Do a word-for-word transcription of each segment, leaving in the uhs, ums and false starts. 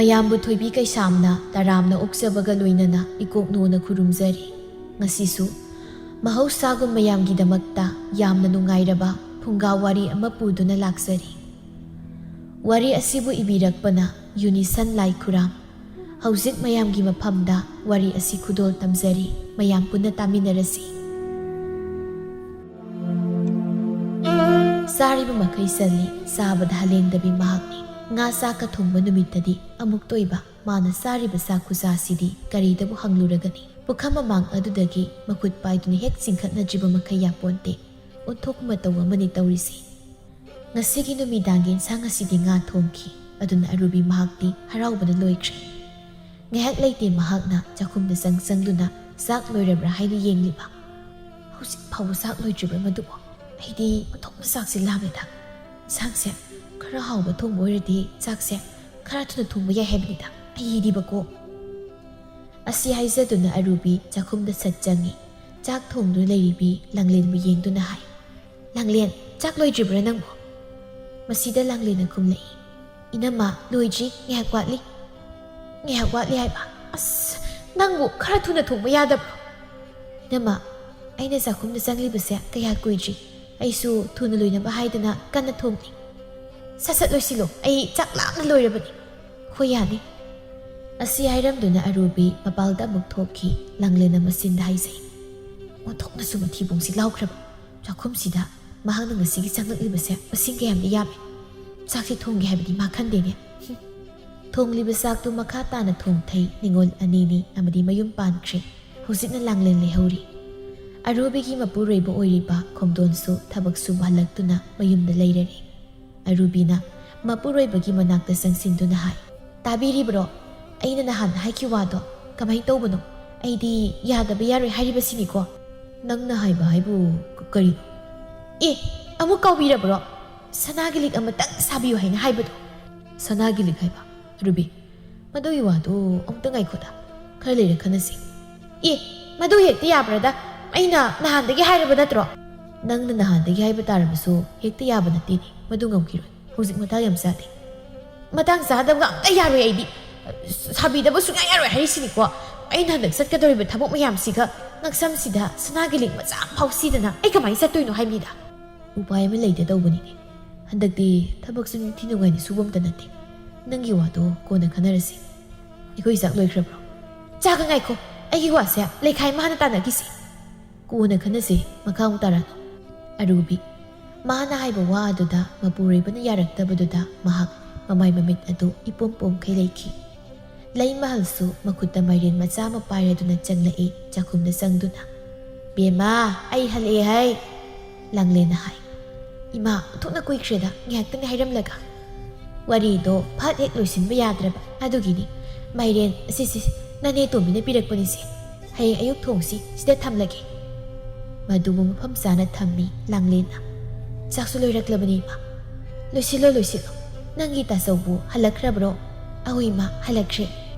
ꯃꯌꯥꯝꯕꯨ ꯊꯣꯏꯕꯤ ꯀꯩꯁꯥꯝꯅ ꯇꯔꯥꯝꯅ ꯑꯣꯛꯆꯕꯒ ꯂꯣꯏꯅꯅ ꯏꯀꯣꯛꯅꯣꯅ ꯈꯨꯔꯨꯝꯖꯔꯤ꯫ ꯉꯁꯤꯁꯨ ꯃꯍꯧꯁꯥꯒꯨꯝ ꯃꯌꯥꯝꯒꯤꯗꯃꯛꯇ ꯌꯥꯝꯅ ꯅꯨꯡꯉꯥꯏꯔꯕ ꯐꯨꯡꯒꯥ ꯋꯥꯔꯤ ꯑꯃ ꯄꯨꯗꯨꯅ ꯂꯥꯛꯆꯔꯤ꯫ ꯋꯥꯔꯤ ꯑꯁꯤꯕꯨ ꯏꯕꯤꯔꯛꯄꯅ ꯌꯨꯅꯤꯁꯟ ꯂꯥꯏꯈꯨꯔꯥꯝ꯫ ꯍꯧꯖꯤꯛ ꯃꯌꯥꯝꯒꯤ ꯃꯐꯝꯗ ꯋꯥꯔꯤ ꯑꯁꯤ ꯈꯨꯗꯣꯜ ꯇꯝꯖꯔꯤ꯫ ꯃꯌꯥꯝ ꯄꯨꯟꯅ ꯇꯥꯃꯤꯟꯅꯔꯁꯤ꯫ ꯆꯥꯔꯤꯕ ꯃꯈꯩ ꯆꯜꯂꯤ, ꯆꯥꯕꯗ ꯍꯂꯦꯡꯗꯕꯤ ꯃꯍꯥꯛꯅꯤ꯫ ꯉꯥ ꯆꯥꯛꯀ ꯊꯣꯡꯕ ꯅꯨꯃꯤꯠꯇꯗꯤ ꯑꯃꯨꯛꯇ ꯑꯣꯏꯕ ꯃꯥꯅ ꯆꯥꯔꯤꯕ ꯆꯥꯛ ꯈꯨꯆꯥꯁꯤꯗꯤ ꯀꯔꯤꯗꯕꯨ ꯍꯪꯂꯨꯔꯒꯅꯤ? ꯄꯨꯈꯝ ꯃꯃꯥꯡ ꯑꯗꯨꯗꯒꯤ ꯃꯈꯨꯠ ꯄꯥꯏꯗꯨꯅ ꯍꯦꯛ ꯆꯤꯡꯈꯠꯅꯗ꯭ꯔꯤꯕ ꯃꯈꯩ ꯌꯥꯄꯣꯟꯇꯦ꯫ ꯑꯣꯟꯊꯣꯛꯄ ꯃꯇꯧ ꯑꯃꯅꯤ ꯇꯧꯔꯤꯁꯤ꯫ ꯉꯁꯤꯒꯤ ꯅꯨꯃꯤꯗꯥꯡꯒꯤ ꯏꯟꯁꯥꯡ ꯑꯁꯤꯗꯤ ꯉꯥ ꯊꯣꯡꯈꯤ꯫ ꯑꯗꯨꯅ ꯑꯔꯨꯕꯤ ꯃꯍꯥꯛꯇꯤ ꯍꯔꯥꯎꯕꯅ ꯂꯣꯏꯈ꯭ꯔꯦ꯫ ꯉꯥꯏꯍꯥꯛ ꯂꯩꯇꯦ ꯃꯍꯥꯛꯅ ꯆꯥꯛꯈꯨꯝꯗ ꯆꯪ ꯆꯪꯗꯨꯅ ꯆꯥꯛ ꯂꯣꯏꯔꯕ꯭ꯔꯥ ꯍꯥꯏꯅ ꯌꯦꯡꯂꯤꯕ꯫ "ꯍꯧꯖꯤꯛ ꯐꯥꯎꯕ ꯆꯥꯛ ꯂꯣꯏꯗ꯭ꯔꯤꯕ꯭ꯔꯥ ꯃꯗꯨꯕꯨ? ꯑꯩꯗꯤ ꯑꯣꯟꯊꯣꯛꯅ ꯆꯥꯛꯁꯦ ꯂꯥꯝꯃꯦꯗ꯫ ꯏꯟꯁꯥꯡꯁꯦ ꯈꯔ ꯍꯥꯎꯕ ꯊꯣꯡꯕ ꯑꯣꯏꯔꯗꯤ ꯆꯥꯛꯁꯦ ꯈꯔ ꯊꯨꯅ ꯊꯣꯡꯕ ꯌꯥꯏ ꯍꯥꯏꯕꯅꯤꯗ꯫ ꯑꯩꯗꯤꯕꯀꯣ꯫" ꯑꯁꯤ ꯍꯥꯏꯖꯗꯨꯅ ꯑꯔꯨꯕꯤ ꯆꯥꯛꯈꯨꯝꯗ ꯁꯠ ꯆꯪꯉꯤ꯫ ꯆꯥꯛ ꯊꯣꯡꯗꯨꯅ ꯂꯩꯔꯤꯕꯤ ꯂꯥꯡꯂꯦꯟꯕꯨ ꯌꯦꯡꯗꯨꯅ ꯍꯥꯏ, "ꯂꯥꯡꯂꯦꯟ, ꯆꯥꯛ ꯂꯣꯏꯗ꯭ꯔꯤꯕ꯭ꯔꯥ ꯅꯪꯕꯨ?" ꯃꯁꯤꯗ ꯂꯥꯡꯂꯦꯟꯅ ꯈꯨꯝꯂꯛꯏ, "ꯏꯅꯝꯃ, ꯂꯣꯏꯗ꯭ꯔꯤ, ꯉꯥꯏꯍꯥꯛ ꯋꯥꯠꯂꯤ꯫" "ꯉꯥꯏꯍꯥꯛ ꯋꯥꯠꯂꯤ ꯍꯥꯏꯕ? ꯑꯁ, ꯅꯪꯕꯨ ꯈꯔ ꯊꯨꯅ ꯊꯣꯡꯕ ꯌꯥꯗꯕ꯭ꯔꯣ?" "ꯏꯅꯝꯃ, ꯑꯩꯅ ꯆꯥꯛꯈꯨꯝꯗ ꯆꯪꯂꯤꯕꯁꯦ ꯀꯌꯥ ꯀꯨꯏꯗ꯭ꯔꯤ꯫ ꯑꯩꯁꯨ ꯊꯨꯅ ꯂꯣꯏꯅꯕ ꯍꯥꯏꯗꯅ ꯀꯟꯅ ꯊꯣꯡꯂꯤ꯫" "ꯁꯠ ꯁꯠ ꯂꯣꯏꯁꯤꯜꯂꯣ, ꯑꯩ ꯆꯥꯛ ꯂꯥꯝꯅ ꯂꯣꯏꯔꯕꯅꯤ꯫" "ꯍꯣꯏ, ꯌꯥꯅꯤ꯫" ꯑꯁꯤ ꯍꯥꯏꯔꯝꯗꯨꯅ ꯑꯔꯨꯕꯤ ꯃꯄꯥꯜꯗ ꯑꯃꯨꯛ ꯊꯣꯛꯈꯤ꯫ ꯂꯥꯡꯂꯦꯟꯅ ꯃꯆꯤꯟꯗ ꯍꯥꯏꯖꯩ, "ꯑꯣꯟꯊꯣꯛꯅꯁꯨ ꯃꯊꯤꯕꯣꯡꯁꯤ ꯂꯥꯎꯈ꯭ꯔꯕ꯫ ꯆꯥꯛꯈꯨꯝꯁꯤꯗ ꯃꯍꯥꯛꯅ ꯉꯁꯤꯒꯤ ꯆꯪꯂꯛꯂꯤꯕꯁꯦ ꯃꯁꯤꯡ ꯀꯌꯥꯝꯗꯤ ꯌꯥꯝꯃꯤ꯫ ꯆꯥꯛꯁꯤ ꯊꯣꯡꯒꯦ ꯍꯥꯏꯕꯗꯤ ꯃꯥ ꯈꯟꯗꯦꯅꯦ꯫" ꯍꯨꯝ꯫ ꯊꯣꯡꯂꯤꯕ ꯆꯥꯛꯇꯨ ꯃꯈꯥ ꯇꯥꯅ ꯊꯣꯡꯊꯩ꯫ ꯅꯤꯉꯣꯜ ꯑꯅꯤꯅꯤ ꯑꯃꯗꯤ ꯃꯌꯨꯝ ꯄꯥꯟꯈ꯭ꯔꯦ꯫ ꯍꯧꯖꯤꯛꯅ ꯂꯥꯡꯂꯦꯟ ꯂꯩꯍꯧꯔꯤ꯫ ꯑꯔꯨꯕꯤꯒꯤ ꯃꯄꯨꯔꯣꯏꯕ ꯑꯣꯏꯔꯤꯕ ꯈꯣꯝꯗꯣꯟꯁꯨ ꯊꯕꯛ ꯁꯨꯕ ꯍꯜꯂꯛꯇꯨꯅ ꯃꯌꯨꯝꯗ ꯂꯩꯔꯔꯦ꯫ ꯑꯔꯨꯕꯤꯅ ꯃꯄꯨꯔꯣꯏꯕꯒꯤ ꯃꯅꯥꯛꯇ ꯆꯪꯁꯤꯟꯗꯨꯅ ꯍꯥꯏ, "ꯇꯥꯕꯤꯔꯤꯕ꯭ꯔꯣ? ꯑꯩꯅ ꯅꯍꯥꯟ ꯍꯥꯏꯈꯤ ꯋꯥꯗꯣ ꯀꯃꯥꯏ ꯇꯧꯕꯅꯣ? ꯑꯩꯗꯤ ꯌꯥꯗꯕ ꯌꯥꯔꯣꯏ ꯍꯥꯏꯔꯤꯕꯁꯤꯅꯤꯀꯣ꯫" "ꯅꯪꯅ ꯍꯥꯏꯕ ꯍꯥꯏꯕꯨ ꯀ-, ꯀꯔꯤꯅꯣ?" "ꯑꯦ, ꯑꯃꯨꯛ ꯀꯥꯎꯕꯤꯔꯕ꯭ꯔꯣ? ꯁꯅꯥꯒꯤ ꯂꯤꯛ ꯑꯃꯇꯪ ꯁꯥꯕꯤꯌꯨ ꯍꯥꯏꯅ ꯍꯥꯏꯕꯗꯣ꯫" "ꯁꯅꯥꯒꯤ ꯂꯤꯛ ꯍꯥꯏꯕ? ꯔꯨꯕꯤ, ꯃꯗꯨꯒꯤ ꯋꯥꯗꯨ ꯑꯃꯨꯛꯇ ꯉꯥꯏꯈꯣꯗ, ꯈꯔ ꯂꯩꯔ ꯈꯟꯅꯁꯤ꯫" "ꯑꯦ, ꯃꯗꯨ ꯍꯦꯛꯇ ꯌꯥꯕ꯭ꯔꯗ? ꯑꯩꯅ ꯅꯍꯥꯟꯗꯒꯤ ꯍꯥꯏꯔꯕ ꯅꯠꯇ꯭ꯔꯣ?" "ꯅꯪꯅ ꯅꯍꯥꯟꯗꯒꯤ ꯍꯥꯏꯕ ꯇꯥꯔꯕꯁꯨ ꯍꯦꯛꯇ ꯌꯥꯕ ꯅꯠꯇꯦꯅꯦ, ꯃꯗꯨ ꯉꯝꯈꯤꯔꯣꯏ, ꯍꯧꯖꯤꯛ ꯃꯇꯥꯡ ꯌꯥꯝ ꯆꯥꯗꯦ꯫" ꯃꯇꯥꯡ ꯆꯥꯗꯕꯒ ꯑꯝꯇ ꯌꯥꯔꯣꯏ ꯑꯩꯗꯤ꯫ ꯁꯥꯕꯤꯗꯕ ꯁꯨꯡꯌꯥ ꯌꯥꯔꯣꯏ ꯍꯥꯏꯔꯤꯁꯤꯅꯤꯀꯣ꯫ ꯑꯩꯅ ꯍꯟꯗꯛ ꯆꯠꯀꯗꯧꯔꯤꯕ ꯊꯕꯛ ꯃꯌꯥꯝꯁꯤꯒ ꯉꯛꯁꯝꯁꯤꯗ ꯁꯅꯥꯒꯤ ꯂꯤꯛ ꯃꯆꯥ ꯑꯃ ꯐꯥꯎ ꯁꯤꯗꯅ ꯑꯩ ꯀꯃꯥꯏꯅ ꯆꯠꯇꯣꯏꯅꯣ ꯍꯥꯏꯕꯅꯤꯗ꯫ ꯎꯄꯥꯏ ꯑꯃ ꯂꯩꯇ ꯇꯧꯕꯅꯤꯅꯦ꯫ ꯍꯟꯗꯛꯇꯤ ꯊꯕꯛꯁꯨ ꯅꯤꯡꯊꯤ ꯅꯨꯡꯉꯥꯏꯅ ꯁꯨꯕ ꯑꯝꯇ ꯅꯠꯇꯦ꯫ ꯅꯪꯒꯤ ꯋꯥꯗꯣ ꯀꯣꯟꯅ ꯈꯟꯅꯔꯁꯤ꯫ ꯑꯩꯈꯣꯏ ꯆꯥꯛ ꯂꯣꯏꯈ꯭ꯔꯕ꯭ꯔꯣ? ꯆꯥꯒ ꯉꯥꯏꯈꯣ, ꯑꯩꯒꯤ ꯋꯥꯁꯦ ꯂꯩꯈꯥꯏ ꯃꯥꯅ ꯇꯥꯟꯅꯈꯤꯁꯤ꯫ ꯀꯣꯟꯅ ꯈꯟꯅꯁꯤ, ꯃꯈꯥ ꯑꯃꯨꯛ ꯇꯥꯔꯛꯑꯅꯨ꯫ ꯑꯔꯨꯕꯤ, ꯃꯥꯅ ꯍꯥꯏꯕ ꯋꯥ ꯑꯗꯨꯗ ꯃꯄꯨꯔꯣꯏꯕꯅ ꯌꯥꯔꯛꯇꯕꯗꯨꯗ ꯃꯍꯥꯛ ꯃꯃꯥꯏ ꯃꯃꯤꯠ ꯑꯗꯨ ꯏꯄꯣꯝ ꯄꯣꯝꯈꯩ ꯂꯩꯈꯤ꯫ ꯂꯩꯃꯍꯜꯁꯨ ꯃꯈꯨꯠꯇ ꯃꯥꯏꯔꯦꯟ ꯃꯆꯥ ꯑꯃ ꯄꯥꯏꯔꯗꯨꯅ ꯆꯪꯂꯛꯏ ꯆꯥꯛꯈꯨꯝꯗ ꯆꯪꯗꯨꯅ꯫ "ꯕꯦꯝꯃ, ꯑꯩ ꯍꯜꯂꯛꯑꯦ ꯍꯩ!" ꯂꯥꯡꯂꯦꯟꯅ ꯍꯥꯏ꯫ "ꯏꯃꯥ, ꯑꯣꯟꯊꯣꯛꯅ ꯀꯨꯏꯈ꯭ꯔꯦꯗ, ꯉꯥꯏꯍꯥꯛꯇꯅꯤ ꯍꯥꯏꯔꯝꯂꯒ꯫" ꯋꯥꯔꯤꯗꯣ ꯐꯠ ꯍꯦꯛ ꯂꯣꯏꯁꯤꯟꯕ ꯌꯥꯗ꯭ꯔꯕ ꯑꯗꯨꯒꯤꯅꯤ꯫ "ꯃꯥꯏꯔꯦꯟ, ꯁꯤꯁꯤ, ꯅꯅꯦ ꯇꯣꯝꯕꯤꯅ ꯄꯤꯔꯛꯄꯅꯤꯁꯦ꯫ ꯍꯌꯦꯡ ꯑꯌꯨꯛ ꯊꯣꯡꯁꯤ, ꯁꯤꯗ ꯊꯝꯂꯒꯦ꯫" ꯃꯗꯨꯕꯨ ꯃꯐꯝ ꯆꯥꯅ ꯊꯝꯃꯤ ꯂꯥꯡꯂꯦꯟꯅ꯫ "ꯆꯥꯛꯁꯨ ꯂꯣꯏꯔꯛꯂꯕꯅꯤ ꯏꯃꯥ꯫ ꯂꯣꯏꯁꯤꯜꯂꯣ, ꯂꯣꯏꯁꯤꯜꯂꯣ꯫ ꯅꯪꯒꯤ ꯇꯥꯆꯧꯕꯨ ꯍꯜꯂꯛꯈ꯭ꯔꯕ꯭ꯔꯣ?" "ꯑꯍꯣꯏ ꯏꯃꯥ, ꯍꯜꯂꯛꯈ꯭ꯔꯦ꯫"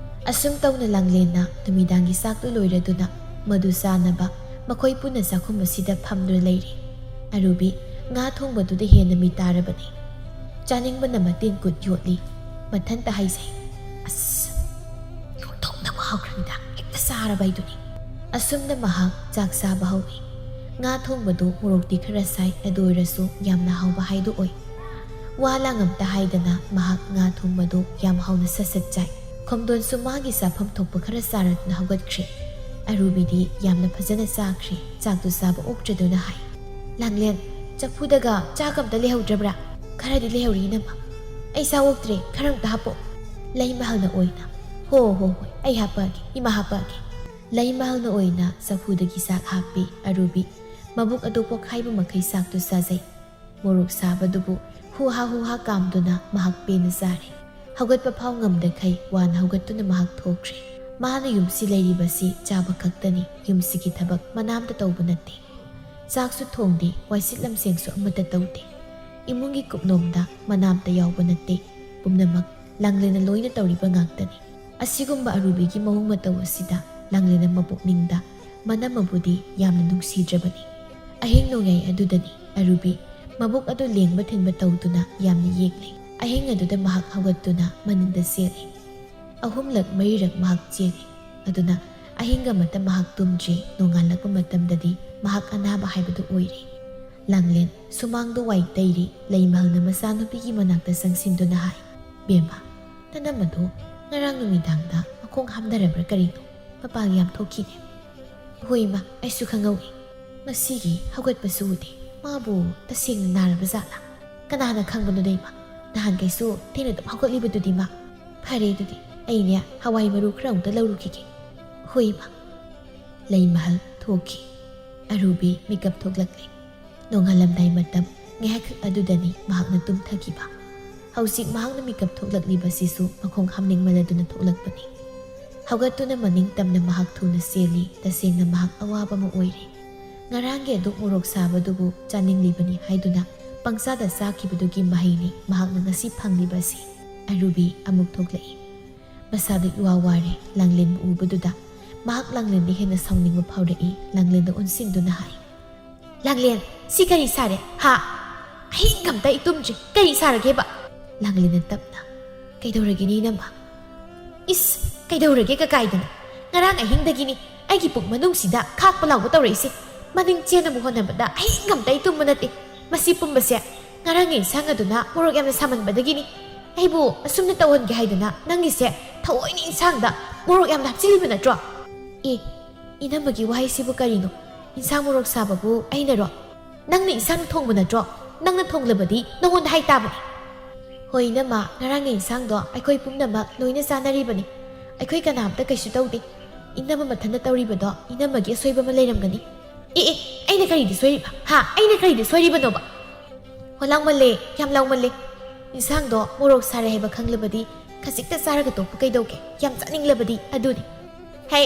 ꯑꯁꯨꯝ ꯇꯧꯅ ꯂꯥꯡꯂꯦꯟꯅ ꯅꯨꯃꯤꯗꯥꯡꯒꯤ ꯆꯥꯛꯇꯨ ꯂꯣꯏꯔꯗꯨꯅ ꯃꯗꯨ ꯆꯥꯅꯕ ꯃꯈꯣꯏ ꯄꯨꯟꯅ ꯆꯥꯛꯈꯨꯝ ꯑꯁꯤꯗ ꯐꯝꯗꯨꯅ ꯂꯩꯔꯤ꯫ ꯑꯔꯨꯕꯤ ꯉꯥ ꯊꯣꯡꯕꯗꯨꯗ ꯍꯦꯟꯅ ꯃꯤ ꯇꯥꯔꯕꯅꯤ꯫ ꯆꯥꯅꯤꯡꯕꯅ ꯃꯇꯤꯟ ꯀꯨꯠ ꯌꯣꯠꯂꯤ꯫ ꯃꯊꯟꯇ ꯍꯥꯏꯖꯩ, "ꯑꯁ, ꯑꯣꯟꯊꯣꯛꯅ ꯃꯍꯥꯎꯈ꯭ꯔꯦꯗ, ꯍꯦꯛꯇ ꯆꯥꯔꯕ ꯍꯥꯏꯗꯨꯅꯤ꯫" ꯑꯁꯨꯝꯅ ꯃꯍꯥꯛ ꯆꯥꯛ ꯆꯥꯕ ꯍꯧꯏ꯫ ꯉꯥ ꯊꯣꯡꯕꯗꯨ ꯃꯣꯔꯣꯛꯇꯤ ꯈꯔ ꯁꯥꯏ, ꯑꯗꯨ ꯑꯣꯏꯔꯁꯨ ꯌꯥꯝꯅ ꯍꯥꯎꯕ ꯍꯥꯏꯗꯨ ꯑꯣꯏ꯫ ꯋꯥ ꯂꯥꯡ ꯑꯝꯇ ꯍꯥꯏꯗꯅ ꯃꯍꯥꯛ ꯉꯥ ꯊꯣꯡꯕꯗꯨ ꯌꯥꯝ ꯍꯥꯎꯅ ꯁꯠ ꯁꯠ ꯆꯥꯏ꯫ ꯈꯣꯝꯗꯣꯟꯁꯨ ꯃꯥꯒꯤ ꯆꯥꯐꯝ ꯊꯣꯛꯄ ꯈꯔ ꯆꯥꯔꯗꯨꯅ ꯍꯧꯒꯠꯈ꯭ꯔꯦ꯫ ꯑꯔꯨꯕꯤꯗꯤ ꯌꯥꯝꯅ ꯐꯖꯅ ꯆꯥꯈ꯭ꯔꯦ꯫ ꯆꯥꯛꯇꯨ ꯆꯥꯕ ꯑꯣꯛꯇ꯭ꯔꯗꯨꯅ ꯍꯥꯏ, "ꯂꯥꯡꯂꯦꯟ, ꯆꯐꯨꯗꯒ ꯆꯥꯛ ꯑꯝꯇ ꯂꯩꯍꯧꯗ꯭ꯔꯕ꯭ꯔꯥ?" "ꯈꯔꯗꯤ ꯂꯩꯍꯧꯔꯤ, ꯏꯅꯝꯃ꯫ ꯑꯩ ꯆꯥ ꯑꯣꯛꯇ꯭ꯔꯦ, ꯈꯔ ꯑꯝꯇ ꯍꯥꯞꯄꯛꯑꯣ꯫" ꯂꯩꯃꯍꯜꯅ ꯑꯣꯏꯅ, "ꯍꯣ, ꯍꯣ, ꯍꯣꯏ, ꯑꯩ ꯍꯥꯞꯄꯛꯑꯒꯦ, ꯏꯃꯥ ꯍꯥꯞꯄꯛꯑꯒꯦ꯫" ꯂꯩꯃꯍꯜꯅ ꯑꯣꯏꯅ ꯆꯐꯨꯗꯒꯤ ꯆꯥꯛ ꯍꯥꯞꯄꯤ꯫ ꯑꯔꯨꯕꯤ ꯃꯕꯨꯛ ꯑꯗꯨ ꯄꯣꯛꯈꯥꯏꯕ ꯃꯈꯩ ꯆꯥꯛꯇꯨ ꯆꯥꯖꯩ꯫ ꯃꯣꯔꯣꯛ ꯁꯥꯕꯗꯨꯕꯨ ꯍꯨꯍꯥ ꯍꯨꯍꯥ ꯀꯥꯝꯗꯨꯅ ꯃꯍꯥꯛ ꯄꯦꯟꯅ ꯆꯥꯔꯦ꯫ ꯍꯧꯒꯠꯄ ꯐꯥꯎ ꯉꯝꯗꯈꯩ ꯋꯥꯅ ꯍꯧꯒꯠꯇꯨꯅ ꯃꯍꯥꯛ ꯊꯣꯛꯈ꯭ꯔꯦ꯫ ꯃꯥꯅ ꯌꯨꯝꯁꯤ ꯂꯩꯔꯤꯕꯁꯤ ꯆꯥꯕ ꯈꯛꯇꯅꯤ, ꯌꯨꯝꯁꯤꯒꯤ ꯊꯕꯛ ꯃꯅꯥ ꯑꯝꯇ ꯇꯧꯕ ꯅꯠꯇꯦ꯫ ꯆꯥꯛꯁꯨ ꯊꯣꯡꯗꯦ, ꯋꯥꯏꯁꯤꯠ ꯂꯝꯁꯦꯡꯁꯨ ꯑꯃꯠꯇ ꯇꯧꯗꯦ꯫ ꯏꯃꯨꯡꯒꯤ ꯀꯨꯞꯅꯣꯝꯗ ꯃꯅꯥ ꯑꯝꯇ ꯌꯥꯎꯕ ꯅꯠꯇꯦ꯫ ꯄꯨꯝꯅꯃꯛ ꯂꯥꯡꯂꯦꯟꯅ ꯂꯣꯏꯅ ꯇꯧꯔꯤꯕ ꯉꯥꯛꯇꯅꯤ꯫ ꯑꯁꯤꯒꯨꯝꯕ ꯑꯔꯨꯕꯤꯒꯤ ꯃꯑꯣꯡ ꯃꯇꯧ ꯑꯁꯤꯗ ꯂꯥꯡꯂꯦꯟꯅ ꯃꯄꯨꯛꯅꯤꯡꯗ ꯃꯅꯝ ꯑꯃꯕꯨꯗꯤ ꯌꯥꯝꯅ ꯅꯨꯡꯁꯤꯗ꯭ꯔꯕꯅꯤ꯫ ꯑꯍꯤꯡ ꯅꯣꯡꯌꯥꯏ ꯑꯗꯨꯗꯅꯤ ꯑꯔꯨꯕꯤ ꯃꯕꯨꯛ ꯑꯗꯨ ꯂꯦꯡꯕ ꯊꯤꯟꯕ ꯇꯧꯗꯨꯅ ꯌꯥꯝꯅ ꯌꯦꯡꯂꯤ꯫ ꯑꯍꯤꯡ ꯑꯗꯨꯗ ꯃꯍꯥꯛ ꯍꯧꯒꯠꯇꯨꯅ ꯃꯅꯤꯟꯗ ꯆꯦꯜꯂꯤ꯫ ꯑꯍꯨꯝꯂꯛ ꯃꯔꯤꯔꯛ ꯃꯍꯥꯛ ꯆꯦꯜꯂꯤ꯫ ꯑꯗꯨꯅ ꯑꯍꯤꯡ ꯑꯃꯠꯇ ꯃꯍꯥꯛ ꯇꯨꯝꯗ꯭ꯔꯤ꯫ ꯅꯣꯡꯉꯥꯜꯂꯛꯄ ꯃꯇꯝꯗꯗꯤ ꯃꯍꯥꯛ ꯑꯅꯥꯕ ꯍꯥꯏꯕꯗꯨ ꯑꯣꯏꯔꯦ꯫ ꯂꯥꯡꯂꯦꯟ ꯁꯨꯃꯥꯡꯗ ꯋꯥꯏ ꯇꯩꯔꯤ꯫ ꯂꯩꯃꯍꯜꯅ ꯃꯆꯥꯅꯨꯄꯤꯒꯤ ꯃꯅꯥꯛꯇ ꯆꯪꯁꯤꯟꯗꯨꯅ ꯍꯥꯏ, "ꯕꯦꯝꯃ, ꯅꯅꯝ ꯑꯗꯨ ꯉꯔꯥꯡ ꯅꯨꯃꯤꯗꯥꯡꯗ ꯃꯈꯣꯡ ꯍꯥꯝꯊꯔꯕ꯭ꯔꯥ ꯀꯔꯤꯅꯣ? ꯃꯄꯥꯡ ꯌꯥꯝ ꯊꯣꯛꯈꯤꯅꯦ꯫" "ꯍꯣꯏ ꯏꯃꯥ, ꯑꯩꯁꯨ ꯈꯪꯍꯧꯏ꯫ ꯉꯁꯤꯒꯤ ꯍꯧꯒꯠꯄꯁꯨ ꯎꯗꯦ꯫ ꯃꯥꯕꯨ ꯇꯁꯦꯡꯅ ꯅꯥꯔꯕ ꯖꯥꯠꯂꯥ? ꯀꯅꯥꯅ ꯈꯪꯕꯅꯣꯗ ꯏꯃꯥ? ꯅꯍꯥꯟꯈꯩꯁꯨ ꯊꯦꯡꯅ ꯑꯗꯨꯝ ꯍꯧꯒꯠꯂꯤꯕꯗꯨꯗꯤ ꯃꯥ꯫ ꯐꯔꯦ ꯑꯗꯨꯗꯤ, ꯑꯩꯅꯦ ꯍꯋꯥꯏ ꯃꯔꯨ ꯈꯔ ꯑꯃꯨꯛꯇ ꯂꯧꯔꯨꯈꯤꯒꯦ꯫" "ꯍꯣꯏ ꯏꯃꯥ꯫" ꯂꯩꯃꯍꯜ ꯊꯣꯛꯈꯤ꯫ ꯑꯔꯨꯕꯤ ꯃꯤꯀꯞ ꯊꯣꯛꯂꯛꯂꯦ꯫ ꯅꯣꯡꯉꯥꯜꯂꯝꯗꯥꯏ ꯃꯇꯝ ꯉꯥꯏꯍꯥꯛꯈꯛ ꯑꯗꯨꯗꯅꯤ ꯃꯍꯥꯛꯅ ꯇꯨꯝꯊꯈꯤꯕ꯫ ꯍꯧꯖꯤꯛ ꯃꯍꯥꯛꯅ ꯃꯤꯀꯞ ꯊꯣꯛꯂꯛꯂꯤꯕꯁꯤꯁꯨ ꯃꯈꯣꯡ ꯍꯥꯝꯅꯤꯡꯃꯜꯂꯗꯨꯅ ꯊꯣꯛꯂꯛꯄꯅꯤ꯫ ꯍꯧꯒꯠꯇꯨꯅ ꯃꯅꯤꯡ ꯇꯝꯅ ꯃꯍꯥꯛ ꯊꯨꯅ ꯆꯦꯜꯂꯤ꯫ ꯇꯁꯦꯡꯅ ꯃꯍꯥꯛ ꯑꯋꯥꯕ ꯑꯃ ꯑꯣꯏꯔꯦ꯫ ꯉꯔꯥꯡꯒꯤ ꯑꯗꯨꯛ ꯃꯣꯔꯣꯛ ꯁꯥꯕꯗꯨꯕꯨ ꯆꯥꯅꯤꯡꯂꯤꯕꯅꯤ ꯍꯥꯏꯗꯨꯅ ꯄꯪꯆꯥꯗ ꯆꯥꯈꯤꯕꯗꯨꯒꯤ ꯃꯍꯩꯅꯤ ꯃꯍꯥꯛꯅ ꯉꯁꯤ ꯐꯪꯂꯤꯕꯁꯤ꯫ ꯑꯔꯨꯕꯤ ꯑꯃꯨꯛ ꯊꯣꯛꯂꯛꯏ꯫ ꯃꯁꯥꯗ ꯏꯋꯥ ꯋꯥꯔꯦ꯫ ꯂꯥꯡꯂꯦꯟꯕꯨ ꯎꯕꯗꯨꯗ ꯃꯍꯥꯛ ꯂꯥꯡꯂꯦꯟꯗ ꯍꯦꯟꯅ ꯁꯥꯎꯅꯤꯡꯕ ꯐꯥꯎꯔꯛꯏ꯫ ꯂꯥꯡꯂꯦꯟꯗ ꯑꯣꯟꯁꯤꯟꯗꯨꯅ ꯍꯥꯏ, "ꯂꯥꯡꯂꯦꯟ, ꯁꯤ ꯀꯔꯤ ꯁꯥꯔꯦ? ꯍꯥ? ꯑꯍꯤꯡ ꯑꯝꯇ ꯑꯩ ꯇꯨꯝꯗ꯭ꯔꯤ꯫ ꯀꯔꯤ ꯁꯥꯔꯒꯦꯕ?" ꯂꯥꯡꯂꯦꯟꯅ ꯇꯞꯅ, "ꯀꯩꯗꯧꯔꯒꯦꯅꯦ ꯏꯅꯝꯃ?" "ꯏꯁ, ꯀꯩꯗꯧꯔꯒꯦ ꯀꯀꯥꯏꯗꯅ? ꯉꯔꯥꯡ ꯑꯍꯤꯡꯗꯒꯤꯅꯤ ꯑꯩꯒꯤ ꯄꯨꯛ ꯃꯅꯨꯡꯁꯤꯗ ꯈꯥꯛꯄ ꯂꯥꯎꯕ ꯇꯧꯔꯛꯏꯁꯦ꯫ ꯃꯅꯤꯡ ꯆꯦꯟꯅꯕ ꯍꯣꯠꯅꯕꯗ ꯑꯍꯤꯡ ꯑꯝꯇ ꯑꯩ ꯇꯨꯝꯕ ꯅꯠꯇꯦ꯫ ꯃꯁꯤ ꯄꯨꯝꯕꯁꯦ ꯉꯔꯥꯡꯒꯤ ꯏꯟꯁꯥꯡ ꯑꯗꯨꯅ ꯃꯣꯔꯣꯛ ꯌꯥꯝꯅ ꯁꯥꯃꯟꯕꯗꯒꯤꯅꯤ꯫ ꯑꯩꯕꯨ ꯑꯁꯨꯝꯅ ꯇꯧꯍꯟꯒꯦ ꯍꯥꯏꯗꯅ ꯅꯪꯒꯤꯁꯦ ꯊꯑꯣꯏꯅ ꯏꯟꯁꯥꯡꯗ ꯃꯣꯔꯣꯛ ꯌꯥꯝꯅ ꯍꯥꯞꯆꯤꯜꯂꯤꯕ ꯅꯠꯇ꯭ꯔꯣ?" "ꯑꯦ, ꯏꯅꯝꯃꯒꯤ ꯋꯥꯍꯩꯁꯤꯕꯨ ꯀꯔꯤꯅꯣ? ꯏꯟꯁꯥꯡ ꯃꯣꯔꯣꯛ ꯁꯥꯕꯕꯨ ꯑꯩꯅꯔꯣ? ꯅꯪꯅ ꯏꯟꯁꯥꯡ ꯊꯣꯡꯕ ꯅꯠꯇ꯭ꯔꯣ? ꯅꯪꯅ ꯊꯣꯡꯂꯕꯗꯤ ꯅꯉꯣꯟꯗ ꯍꯥꯏꯇꯥꯕꯅꯤ꯫" "ꯍꯣꯏ ꯏꯅꯝꯃ, ꯉꯔꯥꯡꯒꯤ ꯏꯟꯁꯥꯡꯗꯣ ꯑꯩꯈꯣꯏ ꯄꯨꯝꯅꯃꯛ ꯂꯣꯏꯅ ꯆꯥꯅꯔꯤꯕꯅꯤ꯫ ꯑꯩꯈꯣꯏ ꯀꯅꯥꯝꯇ ꯀꯩꯁꯨ ꯇꯧꯗꯦ꯫ ꯏꯅꯝꯃ ꯃꯊꯟꯇ ꯇꯧꯔꯤꯕꯗꯣ ꯏꯅꯝꯃꯒꯤ ꯑꯁꯣꯏꯕ ꯑꯃ ꯂꯩꯔꯝꯒꯅꯤ꯫" "ꯑꯦ ꯑꯦ, ꯑꯩꯅ ꯀꯔꯤꯗ ꯁꯣꯏꯔꯤꯕ? ꯍꯥ? ꯑꯩꯅ ꯀꯔꯤꯗ ꯁꯣꯏꯔꯤꯕꯅꯣꯕ?" "ꯍꯣ, ꯂꯥꯎꯃꯜꯂꯦ, ꯌꯥꯝ ꯂꯥꯎꯃꯜꯂꯦ꯫ ꯏꯟꯁꯥꯡꯗꯣ ꯃꯣꯔꯣꯛ ꯁꯥꯔꯦ ꯍꯥꯏꯕ ꯈꯪꯂꯕꯗꯤ ꯈꯖꯤꯛꯇ ꯆꯥꯔꯒ ꯇꯣꯛꯄ ꯀꯩꯗꯧꯒꯦ? ꯌꯥꯝ ꯆꯥꯅꯤꯡꯂꯕꯗꯤ ꯑꯗꯨꯅꯤ꯫" "ꯍꯦ,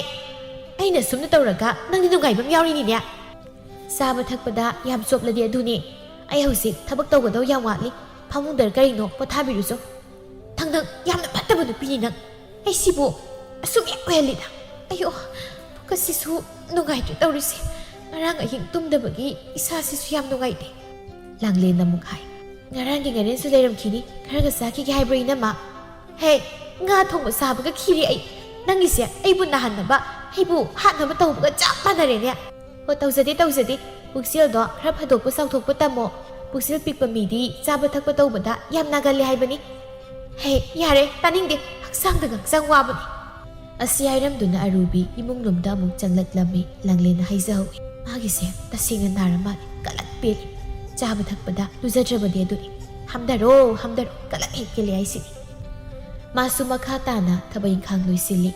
ꯑꯩꯅ ꯁꯨꯝꯅ ꯇꯧꯔꯒ ꯅꯪꯗꯤ ꯅꯨꯡꯉꯥꯏꯕ ꯑꯃ ꯌꯥꯎꯔꯤꯅꯤꯅꯦ꯫ ꯆꯥꯕ ꯊꯛꯄꯗ ꯌꯥꯝ ꯆꯣꯞꯂꯗꯤ ꯑꯗꯨꯅꯤ꯫ ꯑꯩ ꯍꯧꯖꯤꯛ ꯊꯕꯛ ꯇꯧꯒꯗꯧ ꯌꯥꯝ ꯋꯥꯠꯂꯤ꯫ ꯐꯃꯨꯡꯗ ꯀꯔꯤꯅꯣ ꯄꯣꯊꯥꯕꯤꯔꯨꯆꯣ꯫ ꯊꯪꯗꯪ ꯌꯥꯝꯅ ꯐꯠꯇꯕ ꯅꯨꯄꯤꯅꯤ ꯅꯪ꯫ ꯑꯩ ꯁꯤꯕꯨ ꯑꯁꯨꯛ ꯌꯥꯝ ꯑꯣꯏꯍꯜꯂꯤꯗ꯫ ꯑꯌꯣ, ꯄꯨꯛꯀꯁꯤꯁꯨ ꯅꯨꯡꯉꯥꯏꯇ꯭ꯔꯦ ꯇꯧꯔꯤꯁꯦ꯫ ꯉꯔꯥꯡ ꯑꯍꯤꯡ ꯇꯨꯝꯗꯕꯒꯤ ꯏꯁꯥꯁꯤꯁꯨ ꯌꯥꯝ ꯅꯨꯡꯉꯥꯏꯇꯦ꯫" ꯂꯥꯡꯂꯦꯟꯅ ꯑꯃꯨꯛ ꯍꯥꯏ, "ꯉꯔꯥꯡꯒꯤ ꯉꯥꯔꯦꯟꯁꯨ ꯂꯩꯔꯝꯈꯤꯅꯤ, ꯈꯔꯒ ꯆꯥꯈꯤꯒꯦ ꯍꯥꯏꯕ꯭ꯔꯣ, ꯏꯅꯝꯃ?" "ꯍꯦ, ꯉꯥ ꯊꯣꯡꯕ ꯆꯥꯕꯒ ꯈꯤꯔꯦ ꯑꯩ꯫ ꯅꯪꯒꯤꯁꯦ ꯑꯩꯕꯨ ꯅꯥꯍꯟꯅꯕ, ꯑꯩꯕꯨ ꯍꯥꯠꯅꯕ ꯇꯧꯕꯒ ꯆꯞ ꯃꯥꯟꯅꯔꯦꯅꯦ꯫ ꯍꯣ, ꯇꯧꯖꯗꯦ, ꯇꯧꯖꯗꯦ꯫ ꯄꯨꯛꯆꯦꯜꯗꯣ ꯈꯔ ꯐꯗꯣꯛꯄ ꯆꯥꯎꯊꯣꯛꯄ ꯇꯝꯃꯣ꯫ ꯄꯨꯛꯆꯦꯜ ꯄꯤꯛꯄ ꯃꯤꯗꯤ ꯆꯥꯕ ꯊꯛꯄ ꯇꯧꯕꯗ ꯌꯥꯝ ꯅꯥꯒꯜꯂꯦ ꯍꯥꯏꯕꯅꯤ꯫ ꯍꯦ, ꯌꯥꯔꯦ, ꯇꯥꯅꯤꯡꯗꯦ꯫ ꯍꯛꯆꯥꯡꯗꯒ ꯍꯛꯆꯥꯡ ꯋꯥꯕꯅꯤ꯫" ꯑꯁꯤ ꯍꯥꯏꯔꯝꯗꯨꯅ ꯑꯔꯨꯕꯤ ꯏꯃꯨꯡ ꯂꯣꯝꯗ ꯑꯃꯨꯛ ꯆꯪꯂꯛꯂꯝꯃꯤ꯫ ꯂꯥꯡꯂꯦꯟꯅ ꯍꯥꯏꯖꯍꯧꯏ, "ꯃꯥꯒꯤꯁꯦ ꯇꯁꯦꯡꯅ ꯅꯥꯔ ꯃꯥꯜꯂꯦ꯫ ꯀꯂꯛ ꯄꯦꯜꯂꯤ꯫ ꯆꯥꯕ ꯊꯛꯄꯗ ꯂꯨꯖꯗ꯭ꯔꯕꯗꯤ ꯑꯗꯨꯅꯤ꯫ ꯍꯝꯊꯔꯣ, ꯍꯝꯊꯔꯣ, ꯀꯂꯛ ꯍꯦꯛ ꯄꯦꯜꯂꯦ ꯍꯥꯏꯁꯤꯅꯤ꯫" ꯃꯥꯁꯨ ꯃꯈꯥ ꯇꯥꯅ ꯊꯕꯛ ꯏꯪꯈꯥꯡ ꯂꯣꯏꯁꯤꯜꯂꯤ꯫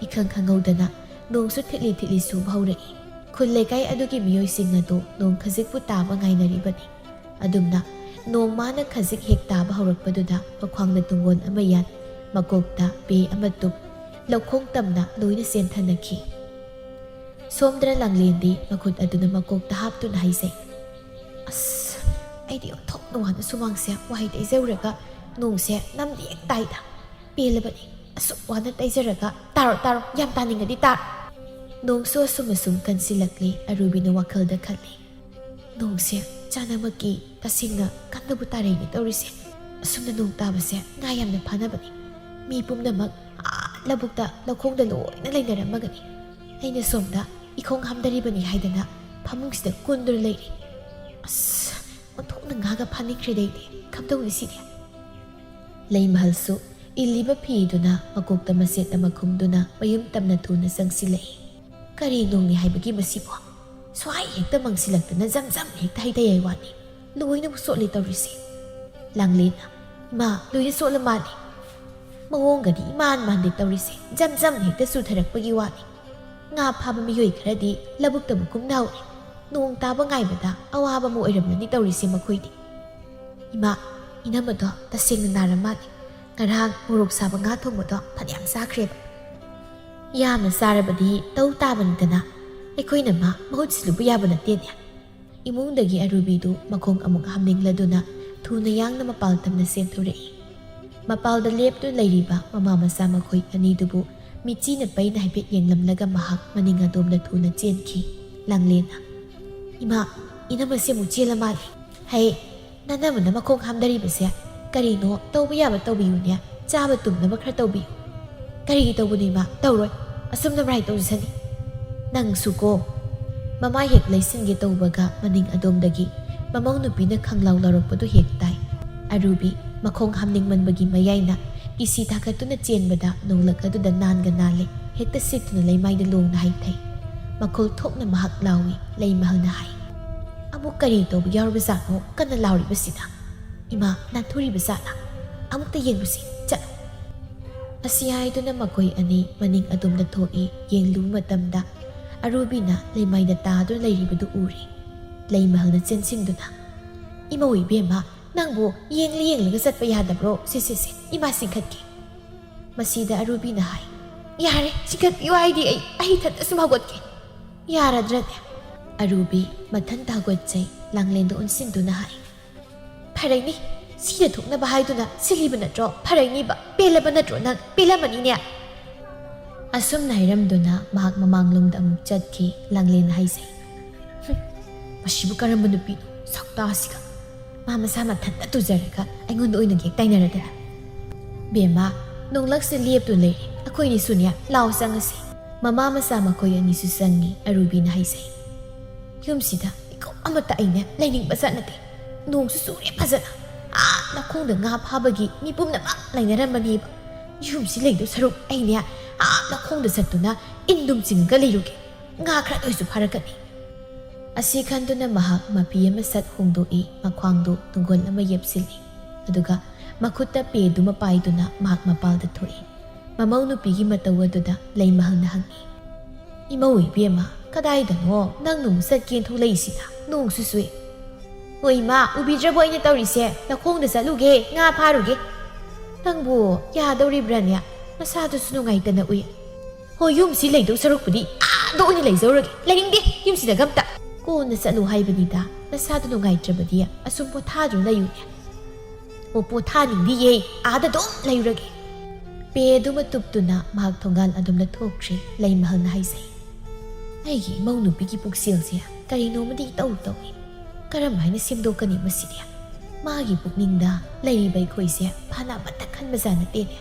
ꯏꯈꯪ ꯈꯪꯍꯧꯗꯅ ꯅꯣꯡꯁꯨ ꯊꯤꯠꯂꯤ ꯊꯤꯠꯂꯤ ꯆꯨꯕ ꯍꯧꯔꯛꯏ꯫ ꯈꯨꯜ ꯂꯩꯀꯥꯏ ꯑꯗꯨꯒꯤ ꯃꯤꯑꯣꯏꯁꯤꯡ ꯑꯗꯨ ꯅꯣꯡ ꯈꯖꯤꯛꯄꯨ ꯇꯥꯕ ꯉꯥꯏꯅꯔꯤꯕꯅꯤ꯫ ꯑꯗꯨꯝꯅ ꯅꯣꯡ ꯃꯥꯅ ꯈꯖꯤꯛ ꯍꯦꯛ ꯇꯥꯕ ꯍꯧꯔꯛꯄꯗꯨꯗ ꯃꯈ꯭ꯋꯥꯡꯗ ꯇꯨꯡꯒꯣꯟ ꯑꯃ ꯌꯥꯟ, ꯃꯀꯣꯛꯇ ꯄꯦ ꯑꯃ ꯇꯨꯞ, ꯂꯧꯈꯣꯡ ꯇꯝꯅ ꯂꯣꯏꯅ ꯆꯦꯟꯊꯅꯈꯤ꯫ ꯁꯣꯝꯗꯅ ꯂꯥꯡꯂꯦꯟꯗꯤ ꯃꯈꯨꯠ ꯑꯗꯨꯅ ꯃꯀꯣꯛꯇ ꯍꯥꯞꯇꯨꯅ ꯍꯥꯏꯖꯩ, "ꯑꯁ, ꯑꯩꯗꯤ ꯑꯣꯟꯊꯣꯛꯅ ꯋꯥꯅ ꯁꯨꯃꯥꯡꯁꯦ ꯋꯥꯍꯩ ꯇꯩꯖꯔꯨꯔꯒ ꯅꯣꯡꯁꯦ ꯅꯝꯗꯤ ꯍꯦꯛ ꯇꯥꯏꯗ꯫ ꯄꯦꯜꯂꯕꯅꯤ꯫ ꯑꯁꯨꯛ ꯋꯥꯅ ꯇꯩꯖꯔꯒ ꯇꯥꯔꯣ, ꯇꯥꯔꯣ, ꯌꯥꯝ ꯇꯥꯅꯤꯡꯉꯗꯤ ꯇꯥꯔꯣ꯫" ꯅꯣꯡꯁꯨ ꯑꯁꯨꯝ ꯑꯁꯨꯝ ꯀꯟꯁꯤꯜꯂꯛꯂꯤ꯫ ꯑꯔꯨꯕꯤꯅ ꯋꯥꯈꯜꯗ ꯈꯜꯂꯤ, "ꯅꯣꯡꯁꯦ ꯆꯥꯅꯃꯛꯀꯤ ꯇꯁꯦꯡꯅ ꯀꯟꯅꯕꯨ ꯇꯥꯔꯛꯏꯅꯦ ꯇꯧꯔꯤꯁꯦ꯫ ꯑꯁꯨꯝꯅ ꯅꯣꯡ ꯇꯥꯕꯁꯦ ꯉꯥ ꯌꯥꯝꯅ ꯐꯥꯅꯕꯅꯤ꯫ ꯃꯤ ꯄꯨꯝꯅꯃꯛ ꯑꯥ ꯂꯧꯕꯨꯛꯇ ꯂꯧꯈꯣꯡꯗ ꯂꯣꯏꯅ ꯂꯩꯅꯔꯝꯃꯒꯅꯤ꯫ ꯑꯩꯅ ꯁꯣꯝꯗ ꯏꯈꯣꯡ ꯍꯥꯝꯗꯔꯤꯕꯅꯤ ꯍꯥꯏꯗꯅ ꯐꯃꯨꯡꯁꯤꯗ ꯀꯨꯟꯗꯨꯅ ꯂꯩꯔꯤ꯫ ꯑꯁ, ꯑꯣꯟꯊꯣꯛꯅ ꯉꯥꯒ ꯐꯥꯅꯤꯡꯈ꯭ꯔꯦꯗ ꯑꯩꯗꯤ꯫ ꯀꯝꯗꯧꯅꯤ ꯁꯤꯗꯤ?" ꯂꯩꯃꯍꯜꯁꯨ ꯏꯜꯂꯤꯕ ꯐꯤꯗꯨꯅ ꯃꯀꯣꯛꯇ ꯃꯆꯦꯠ ꯑꯃ ꯈꯨꯝꯗꯨꯅ ꯃꯌꯨꯝ ꯇꯝꯅ ꯊꯨꯅ ꯆꯪꯁꯤꯜꯂꯛꯏ꯫ "ꯀꯔꯤ ꯅꯣꯡꯅꯤ ꯍꯥꯏꯕꯒꯤ ꯃꯁꯤꯕꯣ? ꯁ꯭ꯋꯥꯏ ꯍꯦꯛꯇ ꯃꯪꯁꯤꯜꯂꯛꯇꯅ ꯖꯝ ꯖꯝ ꯍꯦꯛꯇ ꯍꯩꯊꯩ ꯍꯥꯏ ꯋꯥꯅꯤ꯫ ꯂꯣꯏꯅꯕꯨ ꯆꯣꯠꯂꯦ ꯇꯧꯔꯤꯁꯦ꯫" ꯂꯥꯡꯂꯦꯟꯅ, "ꯏꯃꯥ, ꯂꯣꯏꯅ ꯆꯣꯠꯂ ꯃꯥꯜꯂꯦ꯫ ꯃꯑꯣꯡꯒꯗꯤ ꯏꯃꯥꯟ ꯃꯥꯟꯗꯦ ꯇꯧꯔꯤꯁꯦ꯫ ꯖꯝ ꯖꯝ ꯍꯦꯛꯇ ꯆꯨꯊꯔꯛꯄꯒꯤ ꯋꯥꯅꯤ꯫ ꯉꯥ ꯐꯥꯕ ꯃꯤꯑꯣꯏ ꯈꯔꯗꯤ ꯂꯧꯕꯨꯛꯇꯕꯨ ꯀꯨꯝꯅꯍꯧꯔꯦ꯫ ꯅꯣꯡ ꯇꯥꯕ ꯉꯥꯏꯕꯗ ꯑꯋꯥꯕ ꯑꯃ ꯑꯣꯏꯔꯝꯂꯅꯤ ꯇꯧꯔꯤꯁꯦ ꯃꯈꯣꯏꯗꯤ꯫ ꯏꯃꯥ, ꯏꯅꯝꯃꯗꯣ ꯇꯁꯦꯡꯅ ꯅꯥꯔ ꯃꯥꯜꯂꯦ꯫ ꯉꯔꯥꯡ ꯃꯣꯔꯣꯛ ꯁꯥꯕ ꯉꯥ ꯊꯣꯡꯕꯗꯣ ꯐꯅꯌꯥꯝ ꯆꯥꯈ꯭ꯔꯦꯕ꯫ ꯌꯥꯝꯅ ꯆꯥꯔꯕꯗꯤ ꯇꯧ ꯇꯥꯕꯅꯤꯗꯅ꯫ ꯑꯩꯈꯣꯏꯅ ꯃꯥ ꯃꯍꯨꯠ ꯁꯤꯜꯂꯨꯕ ꯌꯥꯕ ꯅꯠꯇꯦꯅꯦ꯫" ꯏꯃꯨꯡꯗꯒꯤ ꯑꯔꯨꯕꯤꯗꯨ ꯃꯈꯣꯡ ꯑꯃꯨꯛ ꯍꯥꯝꯅꯤꯡꯂꯗꯨꯅ ꯊꯨꯅ ꯌꯥꯡꯅ ꯃꯄꯥꯜ ꯇꯝꯅ ꯆꯦꯟꯊꯣꯔꯛꯏ꯫ ꯃꯄꯥꯜꯗ ꯂꯦꯞꯇꯨꯅ ꯂꯩꯔꯤꯕ ꯃꯃꯥ ꯃꯆꯥ ꯃꯈꯣꯏ ꯑꯅꯤꯗꯨꯕꯨ ꯃꯤꯠꯆꯤꯅ ꯄꯩꯅ ꯍꯥꯏꯐꯦꯠ ꯌꯦꯡꯂꯝꯂꯒ ꯃꯍꯥꯛ ꯃꯅꯤꯡ ꯑꯗꯣꯝꯗ ꯊꯨꯅ ꯆꯦꯟꯈꯤ꯫ ꯂꯥꯡꯂꯦꯟꯅ, "ꯏꯃꯥ, ꯏꯅꯝꯃꯁꯦ ꯑꯃꯨꯛ ꯆꯦꯜꯂ ꯃꯥꯜꯂꯦ꯫ ꯍꯩ, "ꯅꯅꯝꯃꯅ ꯃꯈꯣꯡ ꯍꯥꯝꯗꯔꯤꯕꯁꯦ ꯀꯔꯤꯅꯣ? ꯇꯧꯕ ꯌꯥꯕ ꯇꯧꯕꯤꯌꯨꯅꯦ, ꯆꯥꯕ ꯇꯨꯝꯅꯕ ꯈꯔ ꯇꯧꯕꯤꯌꯨ"꯫ "ꯀꯔꯤꯒꯤ ꯇꯧꯕꯅꯣ ꯏꯃꯥ? ꯇꯧꯔꯣꯏ, ꯑꯁꯨꯝꯅ ꯃꯔꯥꯏ ꯇꯧꯖꯁꯅꯤ"꯫ "ꯅꯪꯁꯨꯀꯣ"꯫ ꯃꯃꯥꯏ ꯍꯦꯛ ꯂꯩꯁꯤꯟꯒꯦ ꯇꯧꯕꯒ ꯃꯅꯤꯡ ꯑꯗꯣꯝꯗꯒꯤ ꯃꯃꯧ ꯅꯨꯄꯤꯅ ꯈꯪꯂꯥꯎ ꯂꯥꯎꯔꯛꯄꯗꯨ ꯍꯦꯛ ꯇꯥꯏ꯫ ꯑꯔꯨꯕꯤ ꯃꯈꯣꯡ ꯍꯥꯝꯅꯤꯡꯃꯟꯕꯒꯤ ꯃꯌꯥꯏꯅ ꯀꯤꯁꯤ ꯊꯥꯡꯒꯠꯇꯨꯅ ꯆꯦꯟꯕꯗ ꯅꯣꯡꯂꯛ ꯑꯗꯨꯗ ꯅꯥꯟꯒ ꯅꯥꯜꯂꯦ꯫ ꯍꯦꯛꯇ ꯁꯤꯠꯇꯨꯅ ꯂꯩꯃꯥꯏꯗ ꯂꯣꯡꯅ ꯍꯥꯏꯊꯩ꯫ ꯃꯈꯣꯜ ꯊꯣꯛꯅ ꯃꯍꯥꯛ ꯂꯥꯎꯏ꯫ ꯂꯩꯃꯍꯜꯅ ꯍꯥꯏ, "ꯑꯃꯨꯛ ꯀꯔꯤ ꯇꯧꯕ ꯌꯥꯎꯔꯕꯖꯥꯠꯅꯣ ꯀꯟꯅ ꯂꯥꯎꯔꯤꯕꯁꯤꯅ? ꯏꯃꯥ, ꯅꯥꯟꯊꯨꯔꯤꯕ ꯖꯥꯠꯂ? ꯑꯃꯨꯛꯇ ꯌꯦꯡꯂꯨꯁꯤ, ꯆꯠꯂꯨ"꯫ ꯑꯁꯤ ꯍꯥꯏꯗꯨꯅ ꯃꯈꯣꯏ ꯑꯅꯤ ꯃꯅꯤꯡ ꯑꯗꯣꯝꯗ ꯊꯣꯛꯏ꯫ ꯌꯦꯡꯂꯨꯕ ꯃꯇꯝꯗ ꯑꯔꯨꯕꯤꯅ ꯂꯩꯃꯥꯏꯗ ꯇꯥꯗꯨꯅ ꯂꯩꯔꯤꯕꯗꯨ ꯎꯔꯦ꯫ ꯂꯩꯃꯍꯜꯅ ꯆꯦꯟꯁꯤꯟꯗꯨꯅ, "ꯏꯃꯧ ꯏꯕꯦꯝꯃ, ꯅꯪꯕꯨ ꯌꯦꯡꯂ ꯌꯦꯡꯂꯒ ꯆꯠꯄ ꯌꯥꯗꯕ꯭ꯔꯣ? ꯁꯦ, ꯁꯦ, ꯁꯦ, ꯏꯃꯥ ꯆꯤꯡꯈꯠꯀꯦ"꯫ ꯃꯁꯤꯗ ꯑꯔꯨꯕꯤꯅ ꯍꯥꯏ, "ꯌꯥꯔꯦ, ꯆꯤꯡꯈꯠꯄꯤꯌꯨ ꯍꯥꯏꯗꯤ ꯑꯩ, ꯑꯩ ꯏꯊꯟꯇ ꯁꯨꯝ ꯍꯧꯒꯠꯀꯦ꯫ ꯌꯥꯔꯗ꯭ꯔꯅꯦ?" ꯑꯔꯨꯕꯤ ꯃꯊꯟꯇ ꯍꯧꯒꯠꯆꯩ꯫ ꯂꯥꯡꯂꯦꯟꯗ ꯑꯣꯟꯁꯤꯟꯗꯨꯅ ꯍꯥꯏ, "ꯐꯔꯩꯅꯤ, ꯁꯤꯅ ꯊꯣꯛꯅꯕ ꯍꯥꯏꯗꯨꯅ ꯁꯤꯜꯂꯤꯕ ꯅꯠꯇ꯭ꯔꯣ? ꯐꯔꯩꯅꯤꯕ, ꯄꯦꯜꯂꯕ ꯅꯠꯇ꯭ꯔꯣ ꯅꯪ? ꯄꯦꯜꯂꯝꯃꯅꯤꯅꯦ"꯫ ꯑꯁꯨꯝꯅ ꯍꯥꯏꯔꯝꯗꯨꯅ ꯃꯍꯥꯛ ꯃꯃꯥꯡꯂꯣꯝꯗ ꯑꯃꯨꯛ ꯆꯠꯈꯤ꯫ ꯂꯥꯡꯂꯦꯟꯅ ꯍꯥꯏꯖꯩ, "ꯍꯨꯝ, ꯃꯁꯤꯕꯨ ꯀꯔꯝꯕ ꯅꯨꯄꯤꯅꯣ? ꯁꯛꯇꯥꯁꯤꯒ! ꯃꯥ ꯃꯁꯥ ꯃꯊꯟꯇ ꯇꯨꯖꯔꯒ ꯑꯩꯉꯣꯟꯗ ꯑꯣꯏꯅ ꯒꯦꯛ ꯇꯥꯏꯅꯔꯗꯅ꯫ ꯕꯦꯝꯃ, ꯅꯣꯡꯂꯛꯁꯦ ꯂꯦꯞꯇꯨꯅ ꯂꯩꯔꯦ꯫ ꯑꯩꯈꯣꯏꯅꯤꯁꯨꯅꯦ, ꯂꯥꯎ ꯆꯪꯉꯁꯤ"꯫ ꯃꯃꯥ ꯃꯆꯥ ꯃꯈꯣꯏ ꯑꯅꯤꯁꯨ ꯆꯪꯉꯤ꯫ ꯑꯔꯨꯕꯤꯅ ꯍꯥꯏꯖꯩ, "ꯌꯨꯝꯁꯤꯗ ꯏꯀꯨꯝ ꯑꯃꯠꯇ ꯑꯩꯅꯦ ꯂꯩꯅꯤꯡꯕ ꯖꯥꯠ ꯅꯠꯇꯦ꯫ ꯅꯣꯡꯁꯨ ꯆꯨꯔꯦ ꯐꯖꯅ꯫ ꯑꯥ ꯂꯧꯈꯣꯡꯗ ꯉꯥ ꯐꯥꯕꯒꯤ ꯃꯤ ꯄꯨꯝꯅꯃꯛ ꯂꯩꯅꯔꯝꯃꯅꯦꯕ꯫ ꯌꯨꯝꯁꯤ ꯂꯩꯗꯧ ꯁꯔꯨꯛ ꯑꯩꯅꯦ ꯑꯥ ꯂꯧꯈꯣꯡꯗ ꯆꯠꯇꯨꯅ ꯏꯟꯗꯨꯝ ꯆꯤꯡꯉꯒ ꯂꯩꯔꯨꯒꯦ꯫ ꯉꯥ ꯈꯔꯗ ꯑꯣꯏꯁꯨ ꯐꯥꯔꯛꯀꯅꯤ"꯫ ꯑꯁꯤ ꯈꯟꯗꯨꯅ ꯃꯍꯥꯛ ꯃꯐꯤ ꯑꯃ ꯁꯠ ꯍꯣꯡꯗꯣꯛꯏ, ꯃꯈ꯭ꯋꯥꯡꯗꯨ ꯇꯨꯡꯒꯣꯜ ꯑꯃ ꯌꯦꯞꯁꯤꯜꯂꯤ, ꯑꯗꯨꯒ ꯃꯈꯨꯠꯇ ꯄꯦꯗꯨꯃ ꯄꯥꯏꯗꯨꯅ ꯃꯍꯥꯛ ꯃꯄꯥꯜꯗ ꯊꯣꯛꯏ꯫ ꯃꯃꯧ ꯅꯨꯄꯤꯒꯤ ꯃꯇꯧ ꯑꯗꯨꯗ ꯂꯩꯃꯍꯜꯅ ꯍꯪꯉꯤ, "ꯏꯃꯧ ꯏꯕꯦꯝꯃ, ꯀꯗꯥꯏꯗꯅꯣ ꯅꯪ ꯅꯣꯡ ꯆꯠꯀꯦꯅ ꯊꯣꯛꯂꯛꯏꯁꯤꯅ? ꯅꯣꯡꯁꯨ ꯆꯨꯏ"꯫ "ꯍꯣꯏ ꯏꯃꯥ, ꯎꯕꯤꯗ꯭ꯔꯕꯣ ꯑꯩꯅ ꯇꯧꯔꯤꯁꯦ? ꯂꯧꯈꯣꯡꯗ ꯆꯠꯂꯨꯒꯦ, ꯉꯥ ꯐꯥꯔꯨꯒꯦ"꯫ "ꯅꯪꯕꯨ ꯌꯥꯗꯧꯔꯤꯕ꯭ꯔꯥꯅꯦ? ꯅꯁꯥꯗꯨꯁꯨ ꯅꯨꯡꯉꯥꯏꯇꯅ ꯎꯏ"꯫ "ꯍꯣꯏ, ꯌꯨꯝꯁꯤ ꯂꯩꯗꯧ ꯁꯔꯨꯛꯄꯨꯗꯤ ꯑꯥꯗ ꯑꯣꯏꯅ ꯂꯩꯖꯧꯔꯒꯦ꯫ ꯂꯩꯅꯤꯡꯗꯦ ꯌꯨꯝꯁꯤꯗꯒ ꯑꯝꯇ"꯫ "ꯀꯣꯟꯅ ꯆꯠꯂꯨ ꯍꯥꯏꯕꯅꯤꯗ, ꯅꯁꯥꯗꯨ ꯅꯨꯡꯉꯥꯏꯇ꯭ꯔꯕꯗꯤ ꯑꯁꯨꯝ ꯄꯣꯊꯥꯗꯨꯅ ꯂꯩꯌꯨꯅꯦ"꯫ "ꯑꯣ, ꯄꯣꯊꯥꯅꯤꯡꯗꯤꯌꯦ, ꯑꯥꯗ ꯑꯗꯨꯝ ꯂꯩꯔꯨꯔꯒꯦ"꯫ ꯄꯦꯗꯨꯃ ꯇꯨꯞꯇꯨꯅ ꯃꯍꯥꯛ ꯊꯣꯡꯒꯥꯜ ꯑꯗꯣꯝꯗ ꯊꯣꯛꯈ꯭ꯔꯦ꯫ ꯂꯩꯃꯍꯜꯅ ꯍꯥꯏꯖꯩ, "ꯑꯩꯒꯤ ꯏꯃꯧ ꯅꯨꯄꯤꯒꯤ ꯄꯨꯛꯆꯦꯜꯁꯦ ꯀꯔꯤꯅꯣꯃꯗꯤ ꯏꯇꯧ ꯇꯧꯏ꯫ ꯀꯔꯝ ꯍꯥꯏꯅ ꯁꯦꯝꯗꯣꯛꯀꯅꯤ ꯃꯁꯤꯗꯤ?" ꯃꯥꯒꯤ ꯄꯨꯛꯅꯤꯡꯗ ꯂꯩꯔꯤꯕ ꯑꯩꯈꯣꯏꯁꯦ ꯐꯅ ꯑꯃꯠꯇ ꯈꯟꯕꯖꯥꯠ ꯅꯠꯇꯦꯅꯦ꯫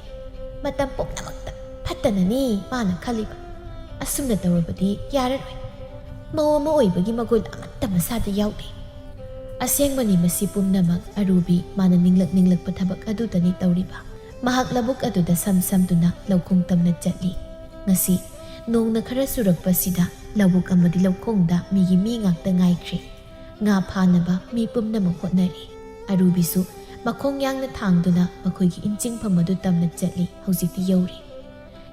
ꯃꯇꯝ ꯄꯨꯝꯅꯃꯛꯇ ꯐꯠꯇꯅꯅꯤ ꯃꯥꯅ ꯈꯜꯂꯤꯕ꯫ ꯑꯁꯨꯝꯅ ꯇꯧꯔꯕꯗꯤ ꯌꯥꯔꯔꯣꯏ꯫ ꯃꯧ ꯑꯃ ꯑꯣꯏꯕꯒꯤ ꯃꯒꯨꯟ ꯑꯃꯠꯇ ꯃꯁꯥꯗ ꯌꯥꯎꯗꯦ꯫ ꯑꯁꯦꯡꯕꯅꯤ, ꯃꯁꯤ ꯄꯨꯝꯅꯃꯛ ꯑꯔꯨꯕꯤ ꯃꯥꯅ ꯅꯤꯡꯂꯛ ꯅꯤꯡꯂꯛꯄ ꯊꯕꯛ ꯑꯗꯨꯗꯅꯤ ꯇꯧꯔꯤꯕ꯫ ꯃꯍꯥꯛ ꯂꯧꯕꯨꯛ ꯑꯗꯨꯗ ꯁꯝ ꯁꯝꯗꯨꯅ ꯂꯧꯈꯣꯡ ꯇꯝꯅ ꯆꯠꯂꯤ꯫ ꯉꯁꯤ ꯅꯣꯡꯅ ꯈꯔ ꯆꯨꯔꯛꯄꯁꯤꯗ ꯂꯧꯕꯨꯛ ꯑꯃꯗꯤ ꯂꯧꯈꯣꯡꯗ ꯃꯤꯒꯤ ꯃꯤ ꯉꯥꯛꯇ ꯉꯥꯏꯈ꯭ꯔꯦ꯫ ꯉꯥ ꯐꯥꯅꯕ ꯃꯤ ꯄꯨꯝꯅꯃꯛ ꯍꯣꯠꯅꯔꯤ꯫ ꯑꯔꯨꯕꯤꯁꯨ ꯃꯈꯣꯡ ꯌꯥꯡꯅ ꯊꯥꯡꯗꯨꯅ ꯃꯈꯣꯏꯒꯤ ꯏꯟꯆꯤꯡꯐꯝ ꯑꯗꯨ ꯇꯝꯅ ꯆꯠꯂꯤ꯫ ꯍꯧꯖꯤꯛꯇꯤ ꯌꯧꯔꯦ꯫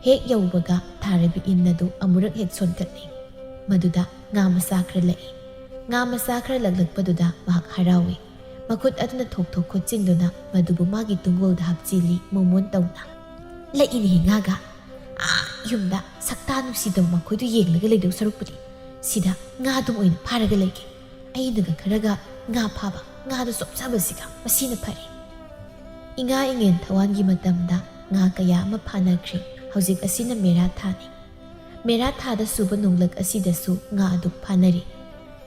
ꯍꯦꯛ ꯌꯧꯕꯒ ꯊꯥꯔꯕꯤ ꯏꯟ ꯑꯗꯨ ꯑꯃꯨꯔꯛ ꯍꯦꯛ ꯁꯣꯟꯀꯠꯂꯤ꯫ ꯃꯗꯨꯗ ꯉꯥ ꯃꯆꯥ ꯈꯔ ꯂꯛꯏ꯫ ꯉꯥ ꯃꯆꯥ ꯈꯔ ꯂꯛꯂꯛꯄꯗꯨꯗ ꯃꯍꯥꯛ ꯍꯔꯥꯎꯏ꯫ ꯃꯈꯨꯠ ꯑꯗꯨꯅ ꯊꯣꯛ ꯊꯣꯛ ꯈꯣꯠꯆꯤꯟꯗꯨꯅ ꯃꯗꯨꯕꯨ ꯃꯥꯒꯤ ꯇꯨꯡꯒꯣꯜꯗ ꯍꯥꯞꯆꯤꯜꯂꯤ ꯃꯣꯃꯣꯟ ꯇꯧꯅ꯫ "ꯂꯛꯏꯅꯦꯍꯦ ꯉꯥꯒ꯫ ꯑꯥ ꯌꯨꯝꯗ ꯁꯛꯇꯥ ꯅꯨꯡꯁꯤꯗꯕ ꯃꯈꯣꯏꯗꯨ ꯌꯦꯡꯂꯒ ꯂꯩꯗꯧ ꯁꯔꯨꯛꯄꯨꯗꯤ ꯁꯤꯗ ꯉꯥꯗꯨꯝ ꯑꯣꯏꯅ ꯐꯥꯔꯒ ꯂꯩꯒꯦ꯫ ꯑꯩꯅꯒ ꯈꯔꯒ ꯉꯥ ꯐꯥꯕ, ꯉꯥꯗꯨ ꯆꯣꯞꯆꯕꯁꯤꯒ ꯃꯁꯤꯅ ꯐꯔꯦ꯫" ꯏꯉꯥ ꯏꯉꯦꯟ ꯊꯋꯥꯟꯒꯤ ꯃꯇꯝꯗ ꯉꯥ ꯀꯌꯥ ꯑꯃ ꯐꯥꯅꯈ꯭ꯔꯦ꯫ ꯍꯧꯖꯤꯛ ꯑꯁꯤꯅ ꯃꯦꯔꯥ ꯊꯥꯅꯤ꯫ ꯃꯦꯔꯥ ꯊꯥꯗ ꯁꯨꯕ ꯅꯣꯡꯂꯛ ꯑꯁꯤꯗꯁꯨ ꯉꯥ ꯑꯗꯨ ꯐꯥꯅꯔꯤ꯫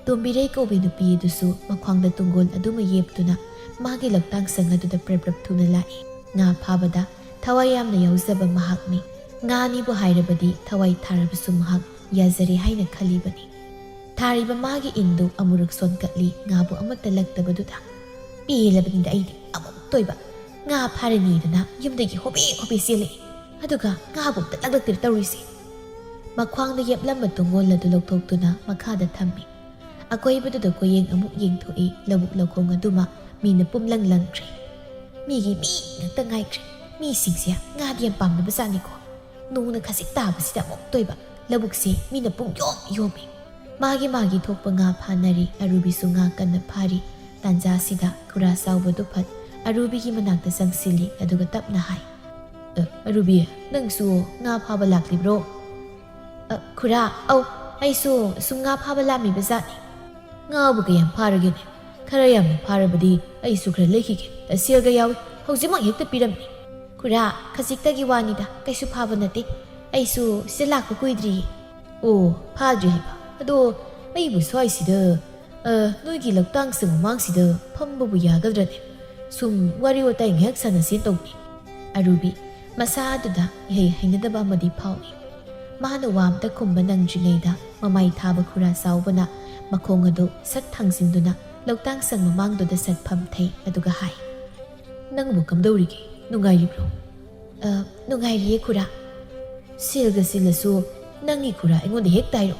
ꯇꯣꯝꯕꯤꯔꯩ ꯀꯧꯕꯤ ꯅꯨꯄꯤ ꯑꯗꯨꯁꯨ ꯃꯈ꯭ꯋꯥꯡꯗ ꯇꯨꯡꯒꯣꯜ ꯑꯗꯨꯃ ꯌꯦꯞꯇꯨꯅ ꯃꯥꯒꯤ ꯂꯧꯇꯥꯡ ꯁꯪ ꯑꯗꯨꯗ ꯄ꯭ꯔꯞ ꯄ꯭ꯔꯞ ꯊꯨꯅ ꯂꯥꯛꯏ꯫ ꯉꯥ ꯐꯥꯕꯗ ꯊꯋꯥꯏ ꯌꯥꯝꯅ ꯌꯥꯎꯖꯕ ꯃꯍꯥꯛꯅꯤ꯫ ꯉꯥꯅꯤꯕꯨ ꯍꯥꯏꯔꯕꯗꯤ ꯊꯋꯥꯏ ꯊꯥꯔꯕꯁꯨ ꯃꯍꯥꯛ ꯌꯥꯖꯔꯦ ꯍꯥꯏꯅ ꯈꯜꯂꯤꯕꯅꯤ꯫ ꯊꯥꯔꯤꯕ ꯃꯥꯒꯤ ꯏꯟꯗꯨ ꯑꯃꯨꯔꯛ ꯁꯣꯟꯀꯠꯂꯤ, ꯉꯥꯕꯨ ꯑꯃꯠꯇ ꯂꯛꯇꯕꯗꯨꯗ꯫ "ꯄꯦꯜꯂꯕꯅꯤꯗ ꯑꯩꯗꯤ, ꯑꯃꯨꯛꯇ ꯑꯣꯏꯕ ꯉꯥ ꯐꯥꯔꯅꯤꯗꯅ ꯌꯨꯝꯗꯒꯤ ꯍꯣꯕꯦ ꯍꯣꯕꯦ ꯆꯦꯜꯂꯛꯏ, ꯑꯗꯨꯒ ꯉꯥꯕꯨ ꯑꯝꯇ ꯂꯛꯂꯛꯇ꯭ꯔꯦ ꯇꯧꯔꯤꯁꯦ꯫" ꯃꯈ꯭ꯋꯥꯡꯗ ꯌꯦꯞꯂꯝꯕ ꯇꯨꯡꯒꯣꯜ ꯑꯗꯨ ꯂꯧꯊꯣꯛꯇꯨꯅ ꯃꯈꯥꯗ ꯊꯝꯃꯤ꯫ ꯑꯀꯣꯏꯕꯗꯨꯗ ꯀꯣꯌꯦꯡ ꯑꯃꯨꯛ ꯌꯦꯡꯊꯣꯛꯏ, ꯂꯧꯕꯨꯛ ꯂꯧꯈꯣꯡ ꯑꯗꯨꯃ ꯃꯤꯅ ꯄꯨꯝꯂꯪ ꯂꯪꯈ꯭ꯔꯦ꯫ ꯃꯤꯒꯤ ꯃꯤ ꯉꯥꯛꯇ ꯉꯥꯏꯈ꯭ꯔꯦ꯫ ꯃꯤꯁꯤꯡꯁꯦ ꯉꯥꯗꯤ ꯌꯥꯝ ꯄꯥꯝꯅꯕ ꯖꯥꯠꯅꯤꯀꯣ꯫ ꯅꯣꯡꯅ ꯈꯖꯤꯛ ꯇꯥꯕꯁꯤꯗ ꯑꯃꯨꯛꯇ ꯑꯣꯏꯕ ꯂꯧꯕꯨꯛꯁꯦ ꯃꯤꯅ ꯄꯨꯡ ꯌꯣꯝ ꯌꯣꯝꯃꯤ꯫ ꯃꯥꯒꯤ ꯃꯥꯒꯤ ꯊꯣꯛꯄ ꯉꯥ ꯐꯥꯅꯔꯤ, ꯑꯔꯨꯕꯤꯁꯨ ꯉꯥ ꯀꯟꯅ ꯐꯥꯔꯤ꯫ ꯇꯥꯟꯖꯥꯁꯤꯗ ꯈꯨꯔꯥ ꯆꯥꯎꯕꯗꯨ ꯐꯠ ꯑꯔꯨꯕꯤꯒꯤ ꯃꯅꯥꯛꯇ ꯆꯪꯁꯤꯜꯂꯤ, ꯑꯗꯨꯒ ꯇꯞꯅ ꯍꯥꯏ, "ꯑ, ꯑꯔꯨꯕꯤ, ꯅꯪꯁꯨ ꯉꯥ ꯐꯥꯕ ꯂꯥꯛꯂꯤꯕ꯭ꯔꯣ?" "ꯑ, ꯈꯨꯔꯥ, ꯑꯧ, ꯑꯩꯁꯨ ꯁꯨꯝ ꯉꯥ ꯐꯥꯕ ꯂꯥꯛꯃꯤꯕ ꯖꯥꯠꯅꯤ꯫" "ꯉꯥꯕꯨ ꯀꯌꯥꯝ ꯐꯥꯔꯒꯦꯅꯦ? ꯈꯔ ꯌꯥꯝꯅ ꯐꯥꯔꯕꯗꯤ ꯑꯩꯁꯨ ꯈꯔ ꯂꯩꯈꯤꯒꯦ꯫ ꯁꯦꯜꯒ ꯌꯥꯎꯏ, ꯍꯧꯖꯤꯛꯃꯛ ꯍꯦꯛꯇ ꯄꯤꯔꯝꯃꯤ꯫" "ꯈꯨꯔꯥ, ꯈꯖꯤꯛꯇꯒꯤ ꯋꯥꯅꯤꯗ, ꯀꯩꯁꯨ ꯐꯥꯕ ꯅꯠꯇꯦ꯫ ꯑꯩꯁꯨ ꯁꯤꯗ ꯂꯥꯛꯄ ꯀꯨꯏꯗ꯭ꯔꯤꯌꯦ꯫" "ꯑꯣ, ꯐꯥꯗ꯭ꯔꯤ ꯍꯥꯏꯕ? ꯑꯗꯣ ꯑꯩꯕꯨ ꯁ꯭ꯋꯥꯏꯁꯤꯗ "ꯑ, ꯅꯣꯏꯒꯤ ꯂꯧꯇꯥꯡꯁꯪ ꯃꯃꯥꯡꯁꯤꯗ ꯐꯝꯕꯕꯨ ꯌꯥꯒꯗ꯭ꯔꯅꯦ? ꯁꯨꯝ ꯋꯥꯔꯤ ꯋꯥꯇꯥꯏ ꯉꯥꯏꯍꯥꯛ ꯁꯥꯟꯅꯁꯦꯅ ꯇꯧꯕꯅꯤ꯫" ꯑꯔꯨꯕꯤ ꯃꯁꯥꯗꯨꯗ ꯏꯍꯩ ꯍꯩꯅꯗꯕ ꯑꯃꯗꯤ ꯐꯥꯎꯏ꯫ ꯃꯥꯅ ꯋꯥ ꯑꯝꯇ ꯈꯨꯝꯕ ꯅꯪꯗ꯭ꯔꯤꯉꯩꯗ ꯃꯃꯥꯏ ꯊꯥꯕ ꯈꯨꯔꯥ ꯆꯥꯎꯕꯅ ꯃꯈꯣꯡ ꯑꯗꯨ ꯁꯠ ꯊꯥꯡꯖꯤꯟꯗꯨꯅ ꯂꯧꯇꯥꯡꯁꯪ ꯃꯃꯥꯡꯗꯨꯗ ꯁꯠ ꯐꯝꯊꯩ, ꯑꯗꯨꯒ ꯍꯥꯏ, "ꯅꯪꯕꯨ ꯀꯝꯗꯧꯔꯤꯒꯦ? ꯅꯨꯡꯉꯥꯏꯔꯤꯕ꯭ꯔꯣ?" "ꯑ, ꯅꯨꯡꯉꯥꯏꯔꯤꯌꯦ ꯈꯨꯔꯥ꯫" "ꯁꯦꯜꯒ ꯆꯤꯜꯂꯁꯨ ꯅꯪꯒꯤ ꯈꯨꯔꯥ ꯑꯩꯉꯣꯟꯗ ꯍꯦꯛ ꯇꯥꯏꯔꯣ꯫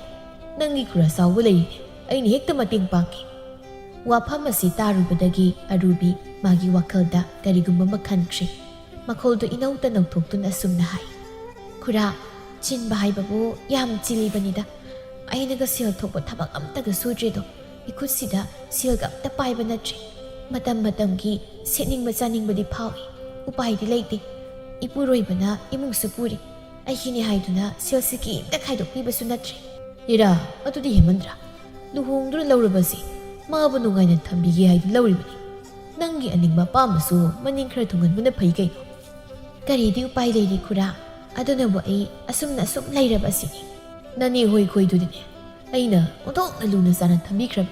ꯅꯪꯒꯤ ꯈꯨꯔꯥ ꯆꯥꯎꯕ ꯂꯩꯔꯤꯅꯦ, ꯑꯩꯅ ꯍꯦꯛꯇ ꯃꯇꯦꯡ ꯄꯥꯡꯒꯦ꯫" ꯋꯥꯐꯝ ꯑꯁꯤ ꯇꯥꯔꯨꯕꯗꯒꯤ ꯑꯔꯨꯕꯤ ꯃꯥꯒꯤ ꯋꯥꯈꯜꯗ ꯀꯔꯤꯒꯨꯝꯕ ꯑꯃ ꯈꯟꯈ꯭ꯔꯦ꯫ ꯃꯈꯣꯜꯗꯨ ꯏꯅꯧꯇ ꯅꯧꯊꯣꯛꯇꯨꯅ ꯑꯁꯨꯝꯅ ꯍꯥꯏ, "ꯈꯨꯔꯥ, ꯆꯤꯟꯕ ꯍꯥꯏꯕꯕꯨ ꯌꯥꯝ ꯆꯤꯜꯂꯤꯕꯅꯤꯗ꯫ ꯑꯩꯅꯒ ꯁꯦꯜ ꯊꯣꯛꯄ ꯊꯕꯛ ꯑꯝꯇꯒ ꯁꯨꯗ꯭ꯔꯦꯗꯣ꯫ ꯏꯈꯨꯠꯁꯤꯗ ꯁꯦꯜꯒ ꯑꯝꯇ ꯄꯥꯏꯕ ꯅꯠꯇ꯭ꯔꯦ꯫ ꯃꯇꯝ ꯃꯇꯝꯒꯤ ꯁꯦꯠꯅꯤꯡꯕ ꯆꯥꯅꯤꯡꯕꯗꯤ ꯐꯥꯎꯏ꯫ ꯎꯄꯥꯏꯗꯤ ꯂꯩꯇꯦ꯫ ꯏꯄꯨꯔꯣꯏꯕꯅ ꯏꯃꯨꯡꯁꯨ ꯄꯨꯔꯤ꯫ ꯑꯩꯒꯤꯅꯦ ꯍꯥꯏꯗꯨꯅ ꯁꯦꯜꯁꯤ ꯀꯤꯝꯇ ꯈꯥꯏꯗꯣꯛꯄꯤꯕꯁꯨ ꯅꯠꯇ꯭ꯔꯦ꯫" "ꯏꯔꯥ, ꯑꯗꯨꯗꯤ ꯍꯦꯃꯟꯗ꯭ꯔꯥ? ꯂꯨꯍꯣꯡꯗꯨꯅ ꯂꯧꯔꯕꯁꯤ ꯃꯥꯕꯨ ꯅꯨꯡꯉꯥꯏꯅ ꯊꯝꯕꯤꯒꯦ ꯍꯥꯏꯗꯨꯅ ꯂꯧꯔꯤꯕꯅꯤ꯫ ꯅꯪꯒꯤ ꯑꯅꯤꯡꯕ ꯑꯄꯥꯝꯕꯁꯨ ꯃꯅꯤꯡ ꯈꯔ ꯊꯨꯡꯍꯟꯕꯅ ꯐꯩ ꯀꯩꯅꯣ?" "ꯀꯔꯤꯗꯤ ꯎꯄꯥꯏ ꯂꯩꯔꯤ ꯈꯨꯔꯥ? ꯑꯗꯨꯅꯕꯨ ꯑꯩ ꯑꯁꯨꯝꯅ ꯑꯁꯨꯝ ꯂꯩꯔꯕ ꯑꯁꯤꯅꯤ꯫" "ꯅꯅꯦ ꯍꯣꯏ ꯈꯣꯏꯗꯨꯗꯤꯅꯦ ꯑꯩꯅ ꯑꯣꯟꯊꯣꯛꯅ ꯂꯨꯅ ꯆꯥꯅ ꯊꯝꯕꯤꯈ꯭ꯔꯕ꯫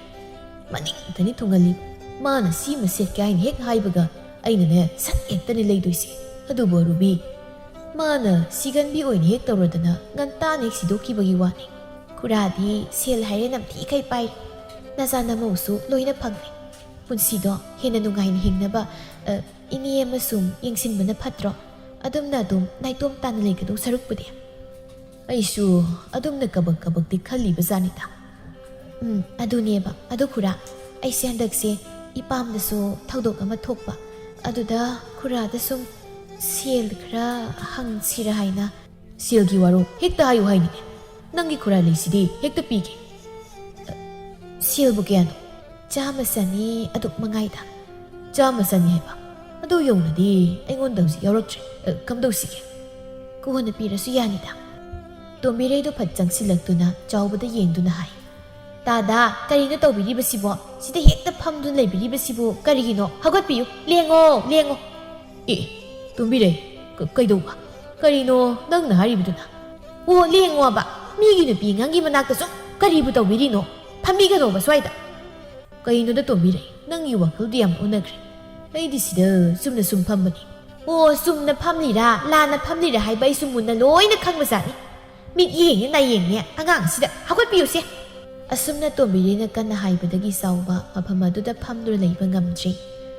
ꯃꯅꯤꯡꯇꯅꯤ ꯊꯨꯡꯍꯜꯂꯤ꯫ ꯃꯥꯅ ꯁꯤꯃ ꯁꯦꯠꯀꯦ ꯍꯥꯏꯅ ꯍꯦꯛ ꯍꯥꯏꯕꯒ ꯑꯩꯅꯅꯦ ꯁꯠ ꯍꯦꯛꯇꯅꯦ ꯂꯩꯗꯣꯏꯁꯦ꯫ ꯑꯗꯨꯕꯨ ꯑꯔꯨꯕꯤ, ꯃꯥꯅ ꯁꯤꯒꯟꯕꯤ ꯑꯣꯏꯅ ꯍꯦꯛ ꯇꯧꯔꯗꯅ ꯉꯟꯇꯥꯅ ꯍꯦꯛ ꯁꯤꯗꯣꯛꯈꯤꯕꯒꯤ ꯋꯥꯅꯤ꯫ ꯈꯨꯔꯥꯗꯤ ꯁꯦꯜ ꯍꯥꯏꯔꯦ ꯅꯝꯊꯤꯈꯩ ꯄꯥꯏꯔꯤ꯫ ꯅꯆꯥ ꯅꯃꯧꯁꯨ ꯂꯣꯏꯅ ꯐꯪꯂꯦ꯫ ꯄꯨꯟꯁꯤꯗꯣ ꯍꯦꯟꯅ ꯅꯨꯡꯉꯥꯏꯅ ꯍꯤꯡꯅꯕ, ꯑ, ꯏꯅꯦ ꯑꯃꯁꯨꯡ ꯌꯦꯡꯁꯤꯟꯕꯅ ꯐꯠꯇ꯭ꯔꯣ? ꯑꯗꯨꯝꯅ ꯑꯗꯨꯝ ꯅꯥꯏꯇꯣꯝ ꯇꯥꯅ ꯂꯩꯒꯗꯧ ꯁꯔꯨꯛꯄꯨꯗꯤ꯫" ꯑꯩꯁꯨ ꯑꯗꯨꯝꯅ ꯀꯕꯛ ꯀꯕꯛꯇꯤ ꯈꯜꯂꯤꯕ ꯖꯥꯠꯅꯤꯗ꯫ "ꯎꯝ, ꯑꯗꯨꯅꯦꯕ꯫ ꯑꯗꯨ ꯈꯨꯔꯥ, ꯑꯩꯁꯦ ꯍꯟꯗꯛꯁꯦ ꯏꯄꯥꯝꯗꯁꯨ ꯊꯧꯗꯣꯛ ꯑꯃ ꯊꯣꯛꯄ꯫ ꯑꯗꯨꯗ ꯈꯨꯔꯥꯗ ꯁꯨꯝ ꯁꯦꯜ ꯈꯔ ꯍꯪꯁꯤꯔ ꯍꯥꯏꯅ꯫" "ꯁꯦꯜꯒꯤ ꯋꯥꯔꯣ ꯍꯦꯛꯇ ꯍꯥꯏꯌꯨ ꯍꯥꯏꯅꯤꯅꯦ꯫ ꯅꯪꯒꯤ ꯈꯨꯔꯥ ꯂꯩꯁꯤꯗꯤ ꯍꯦꯛꯇ ꯄꯤꯒꯦ꯫" "ꯑ, ꯁꯦꯜꯕꯨ ꯀꯌꯥꯅꯣ?" "ꯆꯥꯝꯃ ꯆꯅꯤ ꯑꯗꯨꯛ ꯃꯉꯥꯏꯗ꯫" "ꯆꯥꯝꯃ ꯆꯅꯤ ꯍꯥꯏꯕ? ꯑꯗꯨ ꯌꯧꯅꯗꯤ ꯑꯩꯉꯣꯟꯗ ꯍꯧꯖꯤꯛ ꯌꯥꯎꯔꯛꯇ꯭ꯔꯦ꯫ ꯑ, ꯀꯝꯗꯧꯁꯤꯒꯦ?" "ꯀꯣꯟꯅ ꯄꯤꯔꯁꯨ ꯌꯥꯅꯤꯗ꯫" ꯇꯣꯝꯕꯤꯔꯩꯗꯣ ꯐꯠ ꯆꯪꯁꯤꯜꯂꯛꯇꯨꯅ ꯆꯥꯎꯕꯗ ꯌꯦꯡꯗꯨꯅ ꯍꯥꯏ, "ꯇꯥꯗꯥ, ꯀꯔꯤꯅꯣ ꯇꯧꯕꯤꯔꯤꯕꯁꯤꯕꯣ? ꯁꯤꯗ ꯍꯦꯛꯇ ꯐꯝꯗꯨꯅ ꯂꯩꯕꯤꯔꯤꯕꯁꯤꯕꯨ ꯀꯔꯤꯒꯤꯅꯣ? ꯍꯧꯒꯠꯄꯤꯌꯨ, ꯂꯦꯡꯉꯣ, ꯂꯦꯡꯉꯣ꯫" "ꯑꯦ, ꯇꯣꯝꯕꯤꯔꯩ, ꯀ-, ꯀꯩꯗꯧꯕ? ꯀꯔꯤꯅꯣ ꯅꯪꯅ ꯍꯥꯏꯔꯤꯕꯗꯨꯅ?" "ꯑꯣ, ꯂꯦꯡꯉꯣꯕ꯫ ꯃꯤꯒꯤ ꯅꯨꯄꯤ ꯑꯉꯥꯡꯒꯤ ꯃꯅꯥꯛꯇ ꯁꯨꯝ ꯀꯔꯤꯕꯨ ꯇꯧꯕꯤꯔꯤꯅꯣ? ꯐꯝꯕꯤꯒꯅꯣꯕ ꯁ꯭ꯋꯥꯏꯗ꯫" "ꯀꯩꯅꯣꯗ ꯇꯣꯝꯕꯤꯔꯩ, ꯅꯪꯒꯤ ꯋꯥꯈꯜꯗꯤ ꯌꯥꯝ ꯑꯣꯟꯅꯈ꯭ꯔꯦ꯫ ꯑꯩꯗꯤ ꯁꯤꯗ ꯆꯨꯝꯅ ꯁꯨꯝ ꯐꯝꯕꯅꯤ꯫" "ꯑꯣ, ꯆꯨꯝꯅ ꯐꯝꯂꯤꯔꯥ, ꯂꯥꯟꯅ ꯐꯝꯂꯤꯔꯥ ꯍꯥꯏꯕ ꯑꯩꯁꯨ ꯃꯨꯟꯅ ꯂꯣꯏꯅ ꯈꯪꯕꯖꯥꯠꯅꯤ꯫ ꯃꯤꯠ ꯌꯦꯡꯉꯦ ꯅꯥꯌꯦꯡꯉꯦ ꯑꯉꯥꯡꯁꯤꯗ꯫ ꯍꯧꯒꯠꯄꯤꯌꯨꯁꯦ!" ꯑꯁꯨꯝꯅ ꯇꯣꯝꯕꯤꯔꯩꯅ ꯀꯟꯅ ꯍꯥꯏꯕꯗꯒꯤ ꯆꯥꯎꯕ ꯃꯐꯝ ꯑꯗꯨꯗ ꯐꯝꯗꯨꯅ ꯂꯩꯕ ꯉꯝꯗ꯭ꯔꯦ꯫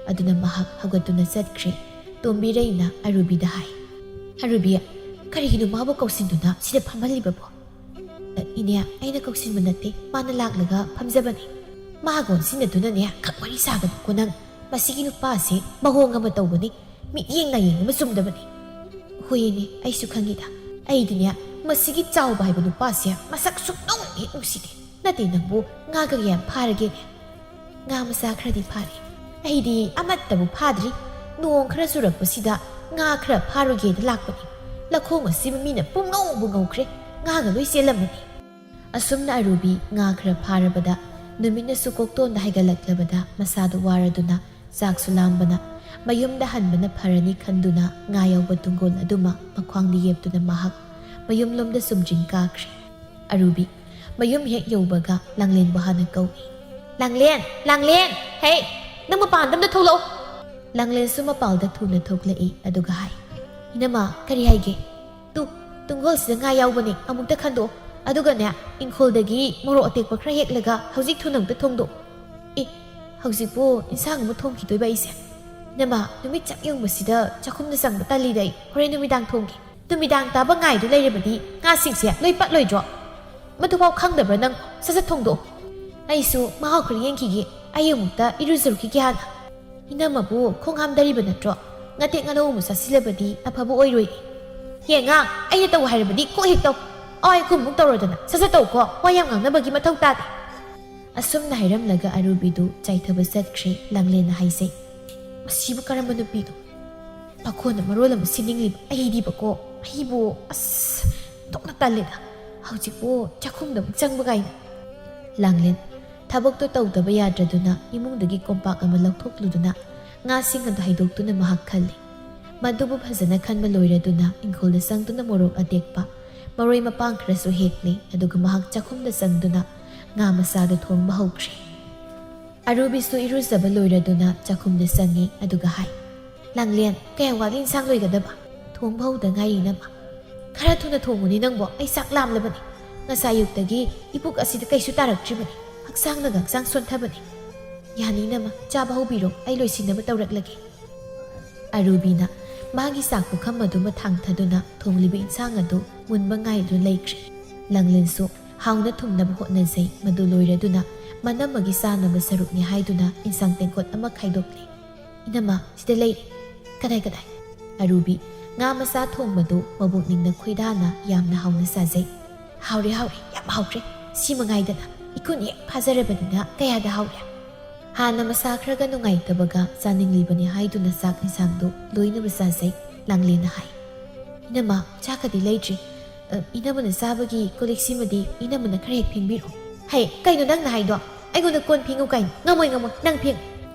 ꯑꯗꯨꯅ ꯃꯍꯥꯛ ꯍꯧꯒꯠꯇꯨꯅ ꯆꯠꯈ꯭ꯔꯦ꯫ ꯇꯣꯝꯕꯤꯔꯩꯅ ꯑꯔꯨꯕꯤꯗ ꯍꯥꯏ, "ꯑꯔꯨꯕꯤ, ꯀꯔꯤꯒꯤꯅꯣ ꯃꯥꯕꯨ ꯀꯧꯁꯤꯟꯗꯨꯅ ꯁꯤꯗ ꯐꯝꯍꯜꯂꯤꯕꯕꯣ?" "ꯏꯅꯦ, ꯑꯩꯅ ꯀꯧꯁꯤꯟꯕ ꯅꯠꯇꯦ, ꯃꯥꯅ ꯂꯥꯛꯂꯒ ꯐꯝꯖꯕꯅꯤ꯫" "ꯃꯥꯒ ꯑꯣꯟꯁꯤꯟꯅꯗꯨꯅꯅꯦ ꯈꯛ ꯋꯥꯔꯤ ꯁꯥꯒꯅꯨꯀꯣ ꯅꯪ꯫ ꯃꯁꯤꯒꯤ ꯅꯨꯄꯥꯁꯦ ꯃꯑꯣꯡ ꯑꯃ ꯇꯧꯕꯅꯤ, ꯃꯤꯠꯌꯦꯡ ꯅꯥꯌꯦꯡ ꯑꯃ ꯆꯨꯝꯗꯕꯅꯤ꯫" "ꯍꯣꯏ ꯏꯅꯦ, ꯑꯩꯁꯨ ꯈꯪꯉꯤꯗ꯫ ꯑꯩꯗꯤꯅꯦ, ꯃꯁꯤꯒꯤ ꯆꯥꯎꯕ ꯍꯥꯏꯕ ꯅꯨꯄꯥꯁꯦ ꯃꯁꯛ ꯁꯨꯛꯅꯨꯡ ꯍꯦꯛ ꯅꯨꯡꯁꯤꯗꯦ꯫ ꯅꯠꯇꯦ, ꯅꯪꯕꯨ ꯉꯥ ꯀꯌꯥꯝ ꯐꯥꯔꯒꯦꯅꯦ?" "ꯉꯥ ꯃꯆꯥ ꯈꯔꯗꯤ ꯐꯥꯔꯦ꯫ ꯑꯩꯗꯤ ꯑꯃꯠꯇꯕꯨ ꯐꯥꯗ꯭ꯔꯤ꯫ ꯅꯣꯡ ꯈꯔ ꯆꯨꯔꯛꯄꯁꯤꯗ ꯉꯥ ꯈꯔ ꯐꯥꯔꯨꯒꯦꯅ ꯂꯥꯛꯄꯅꯤ꯫ ꯂꯧꯈꯣꯡ ꯑꯁꯤꯕꯨ ꯃꯤꯅ ꯄꯨꯡꯉꯧꯕꯨ ꯉꯧꯈ꯭ꯔꯦ꯫ ꯉꯥꯒ ꯂꯣꯏ ꯆꯦꯜꯂꯝꯃꯅꯤ꯫" ꯑꯁꯨꯝꯅ ꯑꯔꯨꯕꯤ ꯉꯥ ꯈꯔ ꯐꯥꯔꯕꯗ ꯅꯨꯃꯤꯠꯅꯁꯨ ꯀꯣꯛꯇꯣꯟꯗ ꯍꯥꯏꯒꯠꯂꯛꯂꯕꯗ ꯃꯁꯥꯗꯨ ꯋꯥꯔꯗꯨꯅ ꯆꯥꯛꯁꯨ ꯂꯥꯝꯕꯅ ꯃꯌꯨꯝꯗ ꯍꯟꯕꯅ ꯐꯔꯅꯤ ꯈꯟꯗꯨꯅ ꯉꯥ ꯌꯥꯎꯕ ꯇꯨꯡꯒꯣꯜ ꯑꯗꯨꯃ ꯃꯈ꯭ꯋꯥꯡꯗ ꯌꯦꯞꯇꯨꯅ ꯃꯍꯥꯛ ꯃꯌꯨꯝꯂꯣꯝꯗ ꯆꯨꯝꯗ꯭ꯔꯤꯡ ꯀꯥꯈ꯭ꯔꯦ꯫ ꯑꯔꯨꯕꯤ ꯃꯌꯨꯝ ꯍꯦꯛ ꯌꯧꯕꯒ ꯂꯥꯡꯂꯦꯟꯕꯨ ꯍꯥꯟꯅ ꯀꯧꯏ꯫ "ꯂꯥꯡꯂꯦꯟ! ꯂꯥꯡꯂꯦꯟ! ꯍꯦ! ꯅꯪ ꯃꯄꯥꯟꯗ ꯑꯝꯇ ꯊꯣꯛꯂꯛꯑꯣ!" ꯂꯥꯡꯂꯦꯟꯁꯨ ꯃꯄꯥꯜꯗ ꯊꯨꯅ ꯊꯣꯛꯂꯛꯏ, ꯑꯗꯨꯒ ꯍꯥꯏ, "ꯏꯅꯝꯃ, ꯀꯔꯤ ꯍꯥꯏꯒꯦ? ꯇꯨ, ꯇꯨꯡꯒꯣꯜꯁꯤꯗ ꯉꯥ ꯌꯥꯎꯕꯅꯦ, ꯑꯃꯨꯛꯇ ꯈꯟꯗꯣꯛꯑꯣ꯫ ꯑꯗꯨꯒꯅꯦ, ꯏꯪꯈꯣꯜꯗꯒꯤ ꯃꯣꯔꯣꯛ ꯑꯇꯦꯛꯄ ꯈꯔ ꯍꯦꯛꯂꯒ ꯍꯧꯖꯤꯛ ꯊꯨꯅ ꯑꯃꯨꯛꯇ ꯊꯣꯡꯗꯣꯛꯑꯣ꯫" "ꯑꯦ, ꯍꯧꯖꯤꯛꯄꯨ ꯏꯟꯁꯥꯡ ꯑꯃ ꯊꯣꯡꯈꯤꯗꯣꯏꯕ ꯑꯩꯁꯦ? ꯏꯅꯝꯃ, ꯅꯨꯃꯤꯠ ꯆꯞ ꯌꯨꯡꯕꯁꯤꯗ ꯆꯥꯛꯈꯨꯝꯗ ꯆꯪꯕ ꯇꯜꯂꯤꯗ ꯑꯩ꯫ ꯍꯣꯔꯦꯟ ꯅꯨꯃꯤꯗꯥꯡ ꯊꯣꯡꯒꯦ꯫ ꯅꯨꯃꯤꯗꯥꯡ ꯇꯥꯕ ꯉꯥꯏꯗꯨ ꯂꯩꯔꯕꯗꯤ ꯉꯥꯁꯤꯡꯁꯦ ꯂꯣꯏ ꯄꯠꯂꯣꯏꯗ꯭ꯔꯣ? ꯃꯗꯨꯐꯥꯎ ꯈꯪꯗꯕ꯭ꯔꯥ ꯅꯪ? ꯁꯠ ꯁꯠ ꯊꯣꯡꯗꯣꯛꯑꯣ꯫ ꯑꯩꯁꯨ ꯃꯍꯥꯎ ꯈꯔ ꯌꯦꯡꯈꯤꯒꯦ꯫ ꯑꯩ ꯑꯃꯨꯛꯇ ꯏꯔꯨꯖꯔꯨꯈꯤꯒꯦ ꯍꯥꯟꯅ꯫" "ꯏꯅꯝꯃꯕꯨ ꯈꯣꯡ ꯍꯥꯝꯗꯔꯤꯕ ꯅꯠꯇ꯭ꯔꯣ? ꯉꯥꯇꯦꯛ ꯉꯥꯅꯧ ꯑꯃꯨꯛ ꯆꯥꯁꯤꯜꯂꯕꯗꯤ ꯑꯐꯕ ꯑꯣꯏꯔꯣꯏ꯫" "ꯌꯦꯡꯉ, ꯑꯩꯅ ꯇꯧ ꯍꯥꯏꯔꯕꯗꯤ ꯀꯣꯛ ꯍꯦꯛ ꯇꯧ꯫ ꯑꯋꯥꯏ ꯈꯨꯝꯃꯨꯛ ꯇꯧꯔꯗꯅ ꯁꯠ ꯁꯠ ꯇꯧꯀꯣ꯫ ꯋꯥ ꯌꯥꯝ ꯉꯥꯡꯅꯕꯒꯤ ꯃꯊꯧ ꯇꯥꯗꯦ꯫" ꯑꯁꯨꯝꯅ ꯍꯥꯏꯔꯝꯂꯒ ꯑꯔꯨꯕꯤꯗꯨ ꯆꯥꯏꯊꯕ ꯆꯠꯈ꯭ꯔꯦ꯫ ꯂꯥꯡꯂꯦꯟꯅ ꯍꯥꯏꯖꯩ, "ꯃꯁꯤꯕꯨ ꯀꯔꯝꯕ ꯅꯨꯄꯤꯅꯣ? ꯃꯈꯣꯟꯅ ꯃꯔꯣꯜ ꯑꯃ ꯁꯤꯅꯤꯡꯂꯤꯕ꯫ ꯑꯩꯗꯤꯕꯀꯣ, ꯑꯩꯕꯨ ꯑꯁ ꯑꯣꯟꯊꯣꯛꯅ ꯇꯜꯂꯦꯗ꯫ ꯍꯧꯖꯤꯛꯄꯨ ꯆꯥꯛꯈꯨꯝꯗ ꯑꯃꯨꯛ ꯆꯪꯕ ꯀꯥꯏꯅ꯫" ꯂꯥꯡꯂꯦꯟ ꯊꯕꯛꯇꯣ ꯇꯧꯗꯕ ꯌꯥꯗ꯭ꯔꯗꯨꯅ ꯏꯃꯨꯡꯗꯒꯤ ꯀꯣꯝꯄꯥꯛ ꯑꯃ ꯂꯧꯊꯣꯛꯂꯨꯗꯨꯅ ꯉꯥꯁꯤꯡ ꯑꯗꯨ ꯍꯩꯗꯣꯛꯇꯨꯅ ꯃꯍꯥꯛ ꯈꯜꯂꯤ꯫ ꯃꯗꯨꯕꯨ ꯐꯖꯅ ꯈꯟꯕ ꯂꯣꯏꯔꯗꯨꯅ ꯏꯪꯈꯣꯜꯗ ꯆꯪꯗꯨꯅ ꯃꯣꯔꯣꯛ ꯑꯇꯦꯛꯄ, ꯃꯔꯣꯏ ꯃꯄꯥꯡ ꯈꯔꯁꯨ ꯍꯦꯛꯂꯦ꯫ ꯑꯗꯨꯒ ꯃꯍꯥꯛ ꯆꯥꯛꯈꯨꯝꯗ ꯆꯪꯗꯨꯅ ꯉꯥ ꯃꯆꯥꯗꯨ ꯊꯣꯡꯕ ꯍꯧꯈ꯭ꯔꯦ꯫ ꯑꯔꯨꯕꯤꯁꯨ ꯏꯔꯨꯖꯕ ꯂꯣꯏꯔꯗꯨꯅ ꯆꯥꯛꯈꯨꯝꯗ ꯆꯪꯉꯤ, ꯑꯗꯨꯒ ꯍꯥꯏ, "ꯂꯥꯡꯂꯦꯟ, ꯀꯌꯥꯝ ꯋꯥꯠꯂꯤ ꯏꯟꯁꯥꯡ ꯂꯣꯏꯒꯗꯕ? ꯊꯣꯡꯕ ꯍꯧꯗ ꯉꯥꯏꯔꯤ, ꯏꯅꯝꯃ꯫ ꯈꯔ ꯊꯨꯅ ꯊꯣꯡꯉꯨꯅꯦ ꯅꯪꯕꯣ, ꯑꯩ ꯆꯥꯛ ꯂꯥꯝꯂꯕꯅꯤ꯫ ꯉꯁꯥꯏ ꯑꯌꯨꯛꯇꯒꯤ ꯏꯄꯨꯛ ꯑꯁꯤꯗ ꯀꯩꯁꯨ ꯇꯥꯔꯛꯇ꯭ꯔꯤꯕꯅꯤ꯫ ꯍꯛꯆꯥꯡꯅꯒ ꯍꯛꯆꯥꯡ ꯁꯣꯟꯊꯕꯅꯤ꯫ ꯌꯥꯅꯤ ꯏꯅꯝꯃ, ꯆꯥꯕ ꯍꯧꯕꯤꯔꯣ, ꯑꯩ ꯂꯣꯏꯁꯤꯟꯅꯕ ꯇꯧꯔꯛꯂꯒꯦ"꯫ ꯑꯔꯨꯕꯤꯅ ꯃꯥꯒꯤ ꯆꯥꯛ ꯄꯨꯈꯝ ꯑꯗꯨ ꯃꯊꯥꯡ ꯊꯥꯗꯨꯅ ꯊꯣꯡꯂꯤꯕ ꯏꯟꯁꯥꯡ ꯑꯗꯨ ꯃꯨꯟꯕ ꯉꯥꯏꯗꯨꯅ ꯂꯩꯈ꯭ꯔꯦ꯫ ꯂꯥꯡꯂꯦꯟꯁꯨ ꯍꯥꯎꯅ ꯊꯨꯝꯅꯕ ꯍꯣꯠꯅꯖꯩ꯫ ꯃꯗꯨ ꯂꯣꯏꯔꯗꯨꯅ ꯃꯅꯝꯃꯒꯤ ꯆꯥꯅꯕ ꯁꯔꯨꯛꯅꯤ ꯍꯥꯏꯗꯨꯅ ꯏꯟꯁꯥꯡ ꯇꯦꯡꯀꯣꯠ ꯑꯃ ꯈꯥꯏꯗꯣꯛꯂꯦ꯫ "ꯏꯅꯝꯃ, ꯁꯤꯗ ꯂꯩꯔꯦ"꯫ "ꯀꯗꯥꯏ, ꯀꯗꯥꯏ?" ꯑꯔꯨꯕꯤ ꯉꯥ ꯃꯆꯥ ꯊꯣꯡꯕꯗꯨ ꯃꯕꯨꯛꯅꯤꯡꯅ ꯈꯣꯏꯗꯥꯅ ꯌꯥꯝꯅ ꯍꯥꯎꯅ ꯆꯥꯖꯩ꯫ "ꯍꯥꯎꯔꯦ, ꯍꯥꯎꯔꯦ, ꯌꯥꯝ ꯍꯥꯎꯈ꯭ꯔꯦ꯫ ꯁꯤ ꯃꯉꯥꯏꯗꯅ ꯏꯈꯨꯠ ꯍꯦꯛ ꯐꯥꯖꯔꯕꯅꯤꯅ ꯀꯌꯥꯗ ꯍꯥꯎꯔꯦ"꯫ ꯍꯥꯟꯅ ꯃꯁꯥ ꯈꯔꯒ ꯅꯨꯡꯉꯥꯏꯇꯕꯒ ꯆꯥꯅꯤꯡꯂꯤꯕꯅꯤ ꯍꯥꯏꯗꯨꯅ ꯆꯥꯛ ꯏꯟꯁꯥꯡꯗꯨ ꯂꯣꯏꯅꯕ ꯆꯥꯖꯩ꯫ ꯂꯥꯡꯂꯦꯟꯅ ꯍꯥꯏ, "ꯏꯅꯝꯃ, ꯆꯥꯛꯀꯗꯤ ꯂꯩꯇ꯭ꯔꯤ꯫ ꯑ, ꯏꯅꯝꯃꯅ ꯆꯥꯕꯒꯤ ꯀꯣꯜꯂꯤꯛꯁꯤꯃꯗꯤ ꯏꯅꯝꯃꯅ ꯈꯔ ꯍꯦꯛ ꯐꯦꯡꯕꯤꯔꯣ"꯫ "ꯍꯩ, ꯀꯩꯅꯣ ꯅꯪꯅ ꯍꯥꯏꯗꯣ? ꯑꯩꯉꯣꯟꯗ ꯀꯣꯟ ꯐꯦꯡꯉꯨ ꯀꯥꯏꯅ? ꯉꯝꯃꯣꯏ, ꯉꯝꯃꯣꯏ, ꯅꯪ ꯐꯦꯡꯉꯨ"꯫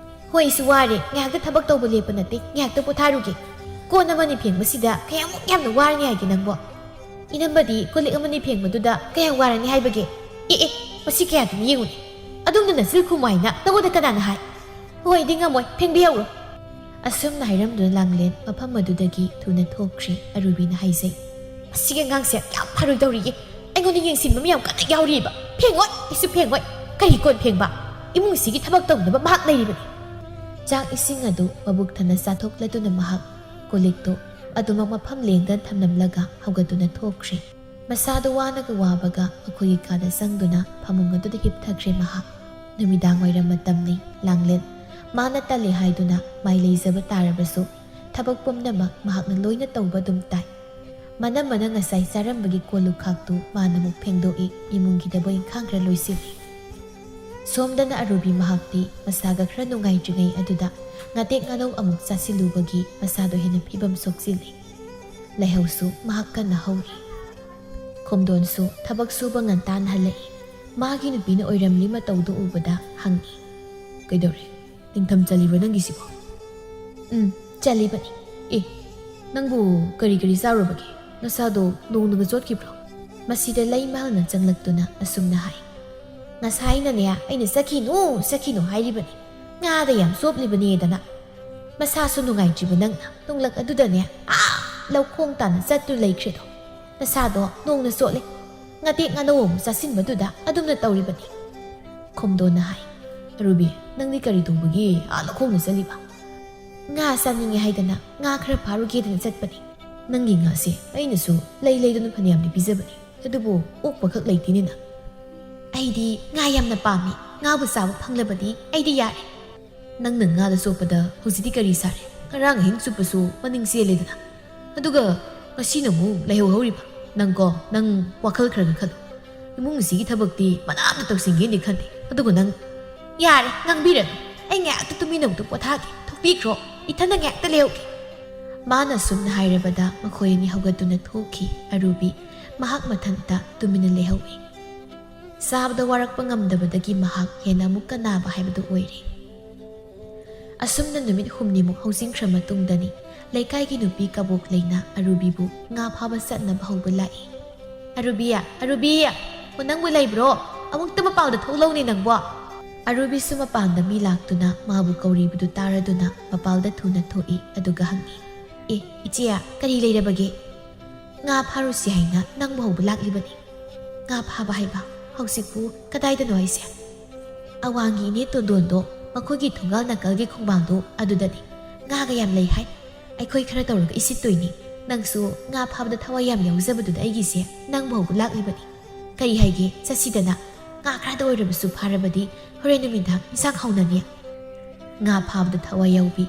"ꯍꯣꯏ, ꯑꯩꯁꯨ ꯋꯥꯔꯦ, ꯉꯥꯏꯍꯥꯛꯇ ꯊꯕꯛ ꯇꯧꯕ ꯂꯦꯞꯄ ꯅꯠꯇꯦ, ꯉꯥꯏꯍꯥꯛꯇ ꯄꯣꯊꯥꯔꯨꯒꯦ꯫ ꯀꯣꯟ ꯑꯃꯅꯤ ꯐꯦꯡꯕꯁꯤꯗ ꯀꯌꯥꯃꯨꯛ ꯌꯥꯝꯅ ꯋꯥꯔꯅꯤ ꯍꯥꯏꯒꯦ ꯅꯪꯕꯣ? ꯏꯅꯝꯃꯗꯤ ꯀꯣꯜꯂꯤꯛ ꯑꯃꯅꯤ ꯐꯦꯡꯕꯗꯨꯗ ꯀꯌꯥꯝ ꯋꯥꯔꯅꯤ ꯍꯥꯏꯕꯒꯦ? ꯑꯦ, ꯑꯦ, ꯃꯁꯤ ꯀꯌꯥꯗꯨꯅ ꯌꯦꯡꯉꯨꯅꯦ꯫ ꯑꯗꯣꯝꯗ ꯅꯆꯤꯜ ꯈꯨꯝꯃꯨ ꯍꯥꯏꯅ ꯅꯉꯣꯟꯗ ꯀꯅꯥꯅ ꯍꯥꯏ? ꯍꯣꯏ, ꯑꯩꯗꯤ ꯉꯝꯃꯣꯏ, ꯐꯦꯡꯕꯤꯍꯧꯔꯣ"꯫ ꯑꯁꯨꯝꯅ ꯍꯥꯏꯔꯝꯗꯨꯅ ꯂꯥꯡꯂꯦꯟ ꯃꯐꯝ ꯑꯗꯨꯗꯒꯤ ꯊꯨꯅ ꯊꯣꯛꯈ꯭ꯔꯦ꯫ ꯑꯔꯨꯕꯤꯅ ꯍꯥꯏꯖꯩ, "ꯃꯁꯤꯒꯤ ꯑꯉꯥꯡꯁꯦ ꯌꯥꯝ ꯐꯔꯣꯏ ꯇꯧꯔꯤꯌꯦ꯫ ꯑꯩꯉꯣꯟꯗ ꯌꯦꯡꯁꯤꯟꯕ ꯃꯌꯥꯝ ꯀꯟꯅ ꯌꯥꯎꯔꯤꯕ꯫ ꯐꯦꯡꯉꯣꯏ, ꯑꯩꯁꯨ ꯐꯦꯡꯉꯣꯏ꯫ ꯀꯔꯤ ꯀꯣꯟ ꯐꯦꯡꯕ? ꯏꯃꯨꯡꯁꯤꯒꯤ ꯊꯕꯛ ꯇꯧꯅꯕ ꯃꯍꯥꯛ ꯂꯩꯔꯤꯕꯅꯤ"꯫ ꯆꯥꯛ ꯏꯁꯤꯡ ꯑꯗꯨ ꯃꯕꯨꯛ ꯊꯟꯅ ꯆꯥꯊꯣꯛꯂꯗꯨꯅ ꯃꯍꯥꯛ ꯀꯣꯜꯂꯤꯛꯇꯨ ꯑꯗꯨꯃꯛ ꯃꯐꯝ ꯂꯦꯡꯗꯅ ꯊꯝꯂꯝꯂꯒ ꯍꯧꯒꯠꯇꯨꯅ ꯊꯣꯛꯈ꯭ꯔꯦ꯫ ꯃꯁꯥꯗꯨ ꯋꯥꯅꯒ ꯋꯥꯕꯒ ꯃꯈꯣꯏꯒꯤ ꯀꯥꯗ ꯆꯪꯗꯨꯅ ꯐꯃꯨꯡ ꯑꯗꯨꯗ ꯍꯤꯞꯊꯈ꯭ꯔꯦ ꯃꯍꯥꯛ꯫ ꯅꯨꯃꯤꯗꯥꯡ ꯋꯥꯏꯔꯝ ꯃꯇꯝꯅꯤ꯫ ꯂꯥꯡꯂꯦꯟ ꯃꯥꯅ ꯇꯜꯂꯤ ꯍꯥꯏꯗꯨꯅ ꯃꯥꯏ ꯂꯩꯖꯕ ꯇꯥꯔꯕꯁꯨ ꯊꯕꯛ ꯄꯨꯝꯅꯃꯛ ꯃꯍꯥꯛꯅ ꯂꯣꯏꯅ ꯇꯧꯕ ꯑꯗꯨꯝ ꯇꯥꯏ꯫ ꯃꯅꯝꯃꯅ ꯉꯁꯥꯏ ꯆꯥꯔꯝꯕꯒꯤ ꯀꯣꯜ ꯂꯨꯈꯥꯛꯇꯨ ꯃꯥꯅ ꯑꯃꯨꯛ ꯐꯦꯡꯗꯣꯛꯏ, ꯏꯃꯨꯡꯒꯤ ꯊꯕꯛ ꯏꯪꯈꯥꯡ ꯈꯔ ꯂꯣꯏꯁꯤꯜꯂꯤ꯫ ꯁꯣꯝꯗꯅ ꯑꯔꯨꯕꯤ ꯃꯍꯥꯛꯇꯤ ꯃꯁꯥꯒ ꯈꯔ ꯅꯨꯡꯉꯥꯏꯇ꯭ꯔꯤꯉꯩ ꯑꯗꯨꯗ ꯉꯥꯇꯦꯛ ꯉꯥꯅꯧ ꯑꯃꯨꯛ ꯆꯥꯁꯤꯜꯂꯨꯕꯒꯤ ꯃꯁꯥꯗꯣ ꯍꯦꯟꯅ ꯐꯤꯕꯝ ꯁꯣꯛꯆꯤꯜꯂꯤ꯫ ꯂꯥꯏꯍꯧꯁꯨ ꯃꯍꯥꯛ ꯀꯟꯅ ꯍꯧꯔꯤ꯫ ꯈꯣꯝꯗꯣꯟꯁꯨ ꯊꯕꯛ ꯁꯨꯕ ꯉꯟꯇꯥꯅ ꯍꯜꯂꯛꯏ꯫ ꯃꯥꯒꯤ ꯅꯨꯄꯤꯅ ꯑꯣꯏꯔꯝꯂꯤ ꯃꯇꯧꯗꯨ ꯎꯕꯗ ꯍꯪꯉꯤ, "ꯀꯩꯗꯧꯔꯦ? ꯅꯤꯡꯊꯝ ꯆꯜꯂꯤꯕ꯭ꯔꯣ ꯅꯪꯒꯤꯁꯤꯕꯣ?" "ꯎꯝ, ꯆꯜꯂꯤꯕꯅꯤ"꯫ "ꯑꯦ, ꯅꯪꯕꯨ ꯀꯔꯤ ꯀꯔꯤ ꯆꯥꯔꯨꯕꯒꯦ? ꯅꯁꯥꯗꯣ ꯅꯣꯡꯅꯒ ꯆꯣꯠꯈꯤꯕ꯭ꯔꯣ?" ꯃꯁꯤꯗ ꯂꯩꯃꯍꯜꯅ ꯆꯪꯂꯛꯇꯨꯅ ꯑꯁꯨꯝꯅ ꯍꯥꯏ, "ꯉꯁꯥꯏꯅꯅꯦ ꯑꯩꯅ ꯆꯠꯈꯤꯅꯨ, ꯆꯠꯈꯤꯅꯨ ꯍꯥꯏꯔꯤꯕꯅꯤ, ꯉꯥꯗ ꯌꯥꯝ ꯆꯣꯞꯂꯤꯕꯅꯦꯗꯅ꯫ ꯃꯁꯥꯁꯨ ꯅꯨꯡꯉꯥꯏꯇ꯭ꯔꯤꯕ ꯅꯪꯅ ꯇꯨꯡꯂꯛ ꯑꯗꯨꯗꯅꯦ ꯑꯥ ꯂꯧꯈꯣꯡ ꯇꯥꯅ ꯆꯠꯇꯨ ꯂꯩꯈ꯭ꯔꯦꯗꯣ꯫ ꯅꯁꯥꯗꯣ ꯅꯣꯡꯅ ꯆꯣꯠꯂꯦ, ꯉꯥꯇꯦꯛ ꯉꯥꯅꯧ ꯑꯃꯨꯛ ꯆꯥꯁꯤꯟꯕꯗꯨꯗ ꯑꯗꯨꯝꯅ ꯇꯧꯔꯤꯕꯅꯤ꯫" ꯈꯣꯝꯗꯣꯟꯅ ꯍꯥꯏ, "ꯑꯔꯨꯕꯤ, ꯅꯪꯗꯤ ꯀꯔꯤ ꯇꯧꯕꯒꯤ ꯑꯥ ꯂꯧꯈꯣꯡꯗ ꯆꯠꯂꯤꯕ?" "ꯉꯥ ꯆꯥꯅꯤꯡꯉꯦ ꯍꯥꯏꯗꯅ ꯉꯥ ꯈꯔ ꯐꯥꯔꯨꯒꯦꯗꯅ ꯆꯠꯄꯅꯤ꯫ ꯅꯪꯒꯤ ꯉꯥꯁꯦ ꯑꯩꯅꯁꯨ ꯂꯩ ꯂꯩꯗꯨꯅ ꯐꯅꯌꯥꯝꯗꯤ ꯄꯤꯖꯕꯅꯤ, ꯑꯗꯨꯕꯨ ꯑꯣꯛꯄꯈꯛ ꯂꯩꯇꯦꯅꯦ ꯅꯪ꯫" "ꯑꯩꯗꯤ ꯉꯥ ꯌꯥꯝꯅ ꯄꯥꯝꯃꯤ, ꯉꯥꯕꯨ ꯆꯥꯕ ꯐꯪꯂꯕꯗꯤ ꯑꯩꯗꯤ ꯌꯥꯔꯦ꯫" "ꯅꯪꯅ ꯉꯥꯗ ꯆꯣꯞꯄꯗ ꯍꯧꯖꯤꯛꯇꯤ ꯀꯔꯤ ꯁꯥꯔꯦ? ꯉꯔꯥꯡ ꯑꯍꯤꯡ ꯆꯨꯞꯄꯁꯨ ꯃꯅꯤꯡ ꯆꯦꯜꯂꯦꯗꯅ꯫ ꯑꯗꯨꯒ ꯉꯁꯤꯅ ꯑꯃꯨꯛ ꯂꯩꯍꯧꯍꯧꯔꯤꯕ꯫ ꯅꯪꯀꯣ, ꯅꯪ ꯋꯥꯈꯜ ꯈꯔꯒ ꯈꯜꯂꯨ꯫ ꯏꯃꯨꯡꯁꯤꯒꯤ ꯊꯕꯛꯇꯤ ꯃꯅꯥ ꯑꯃ ꯇꯧꯁꯤꯟꯒꯦꯅꯗꯤ ꯈꯟꯗꯦ꯫ ꯑꯗꯨꯒ ꯅꯪ..." "ꯌꯥꯔꯦ, ꯉꯥꯡꯕꯤꯔꯅꯨ꯫ ꯑꯩ ꯉꯥꯏꯍꯥꯛꯇ ꯇꯨꯃꯤꯟꯅ ꯑꯃꯨꯛꯇ ꯄꯣꯊꯥꯒꯦ꯫ ꯊꯣꯛꯄꯤꯈ꯭ꯔꯣ꯫ ꯏꯊꯟꯗ ꯉꯥꯏꯍꯥꯛꯇ ꯂꯩꯍꯧꯒꯦ꯫" ꯃꯥꯅ ꯑꯁꯨꯝꯅ ꯍꯥꯏꯔꯕꯗ ꯃꯈꯣꯏ ꯑꯅꯤ ꯍꯧꯒꯠꯇꯨꯅ ꯊꯣꯛꯈꯤ꯫ ꯑꯔꯨꯕꯤ ꯃꯍꯥꯛ ꯃꯊꯟꯇ ꯇꯨꯃꯤꯟꯅ ꯂꯩꯍꯧꯏ꯫ ꯆꯥꯕꯗ ꯋꯥꯔꯛꯄ ꯉꯝꯗꯕꯗꯒꯤ ꯃꯍꯥꯛ ꯍꯦꯟꯅ ꯑꯃꯨꯛꯀ ꯅꯥꯕ ꯍꯥꯏꯕꯗꯨ ꯑꯣꯏꯔꯦ꯫ ꯑꯁꯨꯝꯅ ꯅꯨꯃꯤꯠ ꯍꯨꯝꯅꯤꯃꯨꯛ ꯍꯧꯖꯤꯟꯈ꯭ꯔ ꯃꯇꯨꯡꯗꯅꯤ ꯂꯩꯀꯥꯏꯒꯤ ꯅꯨꯄꯤ ꯀꯕꯣꯛ ꯂꯩꯅ ꯑꯔꯨꯕꯤꯕꯨ ꯉꯥ ꯐꯥꯕ ꯆꯠꯅꯕ ꯍꯧꯕ ꯂꯥꯛꯏ꯫ "ꯑꯔꯨꯕꯤ, ꯑꯔꯨꯕꯤ, ꯑꯣ, ꯅꯪꯕꯨ ꯂꯩꯕ꯭ꯔꯣ? ꯑꯃꯨꯛꯇ ꯃꯄꯥꯟꯗ ꯊꯣꯛꯂꯛꯎꯅꯦ ꯅꯪꯕꯣ!" ꯑꯔꯨꯕꯤꯁꯨ ꯃꯄꯥꯟꯗ ꯃꯤ ꯂꯥꯛꯇꯨꯅ ꯃꯥꯕꯨ ꯀꯧꯔꯤꯕꯗꯨ ꯇꯥꯔꯗꯨꯅ ꯃꯄꯥꯟꯗ ꯊꯨꯅ ꯊꯣꯛꯏ꯫ ꯑꯗꯨꯒ ꯍꯪꯉꯤ, "ꯑꯦ, ꯏꯆꯦ, ꯀꯔꯤ ꯂꯩꯔꯕꯒꯦ?" "ꯉꯥ ꯐꯥꯔꯨꯁꯤ ꯍꯥꯏꯅ ꯅꯪꯕꯨ ꯍꯧꯕ ꯂꯥꯛꯂꯤꯕꯅꯤ꯫" "ꯉꯥ ꯐꯥꯕ ꯍꯥꯏꯕ? ꯍꯧꯖꯤꯛꯄꯨ ꯀꯗꯥꯏꯗꯅꯣ ꯍꯥꯏꯁꯦ?" "ꯑꯋꯥꯡꯒꯤ ꯏꯅꯦ ꯇꯣꯟꯗꯣꯟꯗꯣ, ꯃꯈꯣꯏꯒꯤ ꯊꯣꯡꯒꯥꯜ ꯅꯥꯀꯜꯒꯤ ꯈꯣꯡꯕꯥꯡꯗꯣ ꯑꯗꯨꯗꯅꯤ꯫ ꯉꯥꯒ ꯌꯥꯝ ꯂꯩ ꯍꯥꯏ꯫ ꯑꯩꯈꯣꯏ ꯈꯔ ꯇꯧꯔꯒ ꯏꯁꯤꯠꯇꯣꯏꯅꯤ꯫ ꯅꯪꯁꯨ ꯉꯥ ꯐꯥꯕꯗ ꯊꯋꯥꯏ ꯌꯥꯝ ꯌꯥꯎꯖꯕꯗꯨꯗ ꯑꯩꯒꯤꯁꯦ ꯅꯪꯕꯨ ꯍꯧꯕ ꯂꯥꯛꯂꯤꯕꯅꯤ꯫ ꯀꯔꯤ ꯍꯥꯏꯒꯦ, ꯆꯠꯁꯤꯗꯅ꯫ ꯉꯥ ꯈꯔꯗ ꯑꯣꯏꯔꯕꯁꯨ ꯐꯥꯔꯕꯗꯤ ꯍꯣꯔꯦꯟ ꯅꯨꯃꯤꯗꯥꯡ ꯏꯟꯁꯥꯡ ꯍꯥꯎꯅꯅꯤ꯫" ꯉꯥ ꯐꯥꯕꯗ ꯊꯋꯥꯏ ꯌꯥꯎꯕꯤ,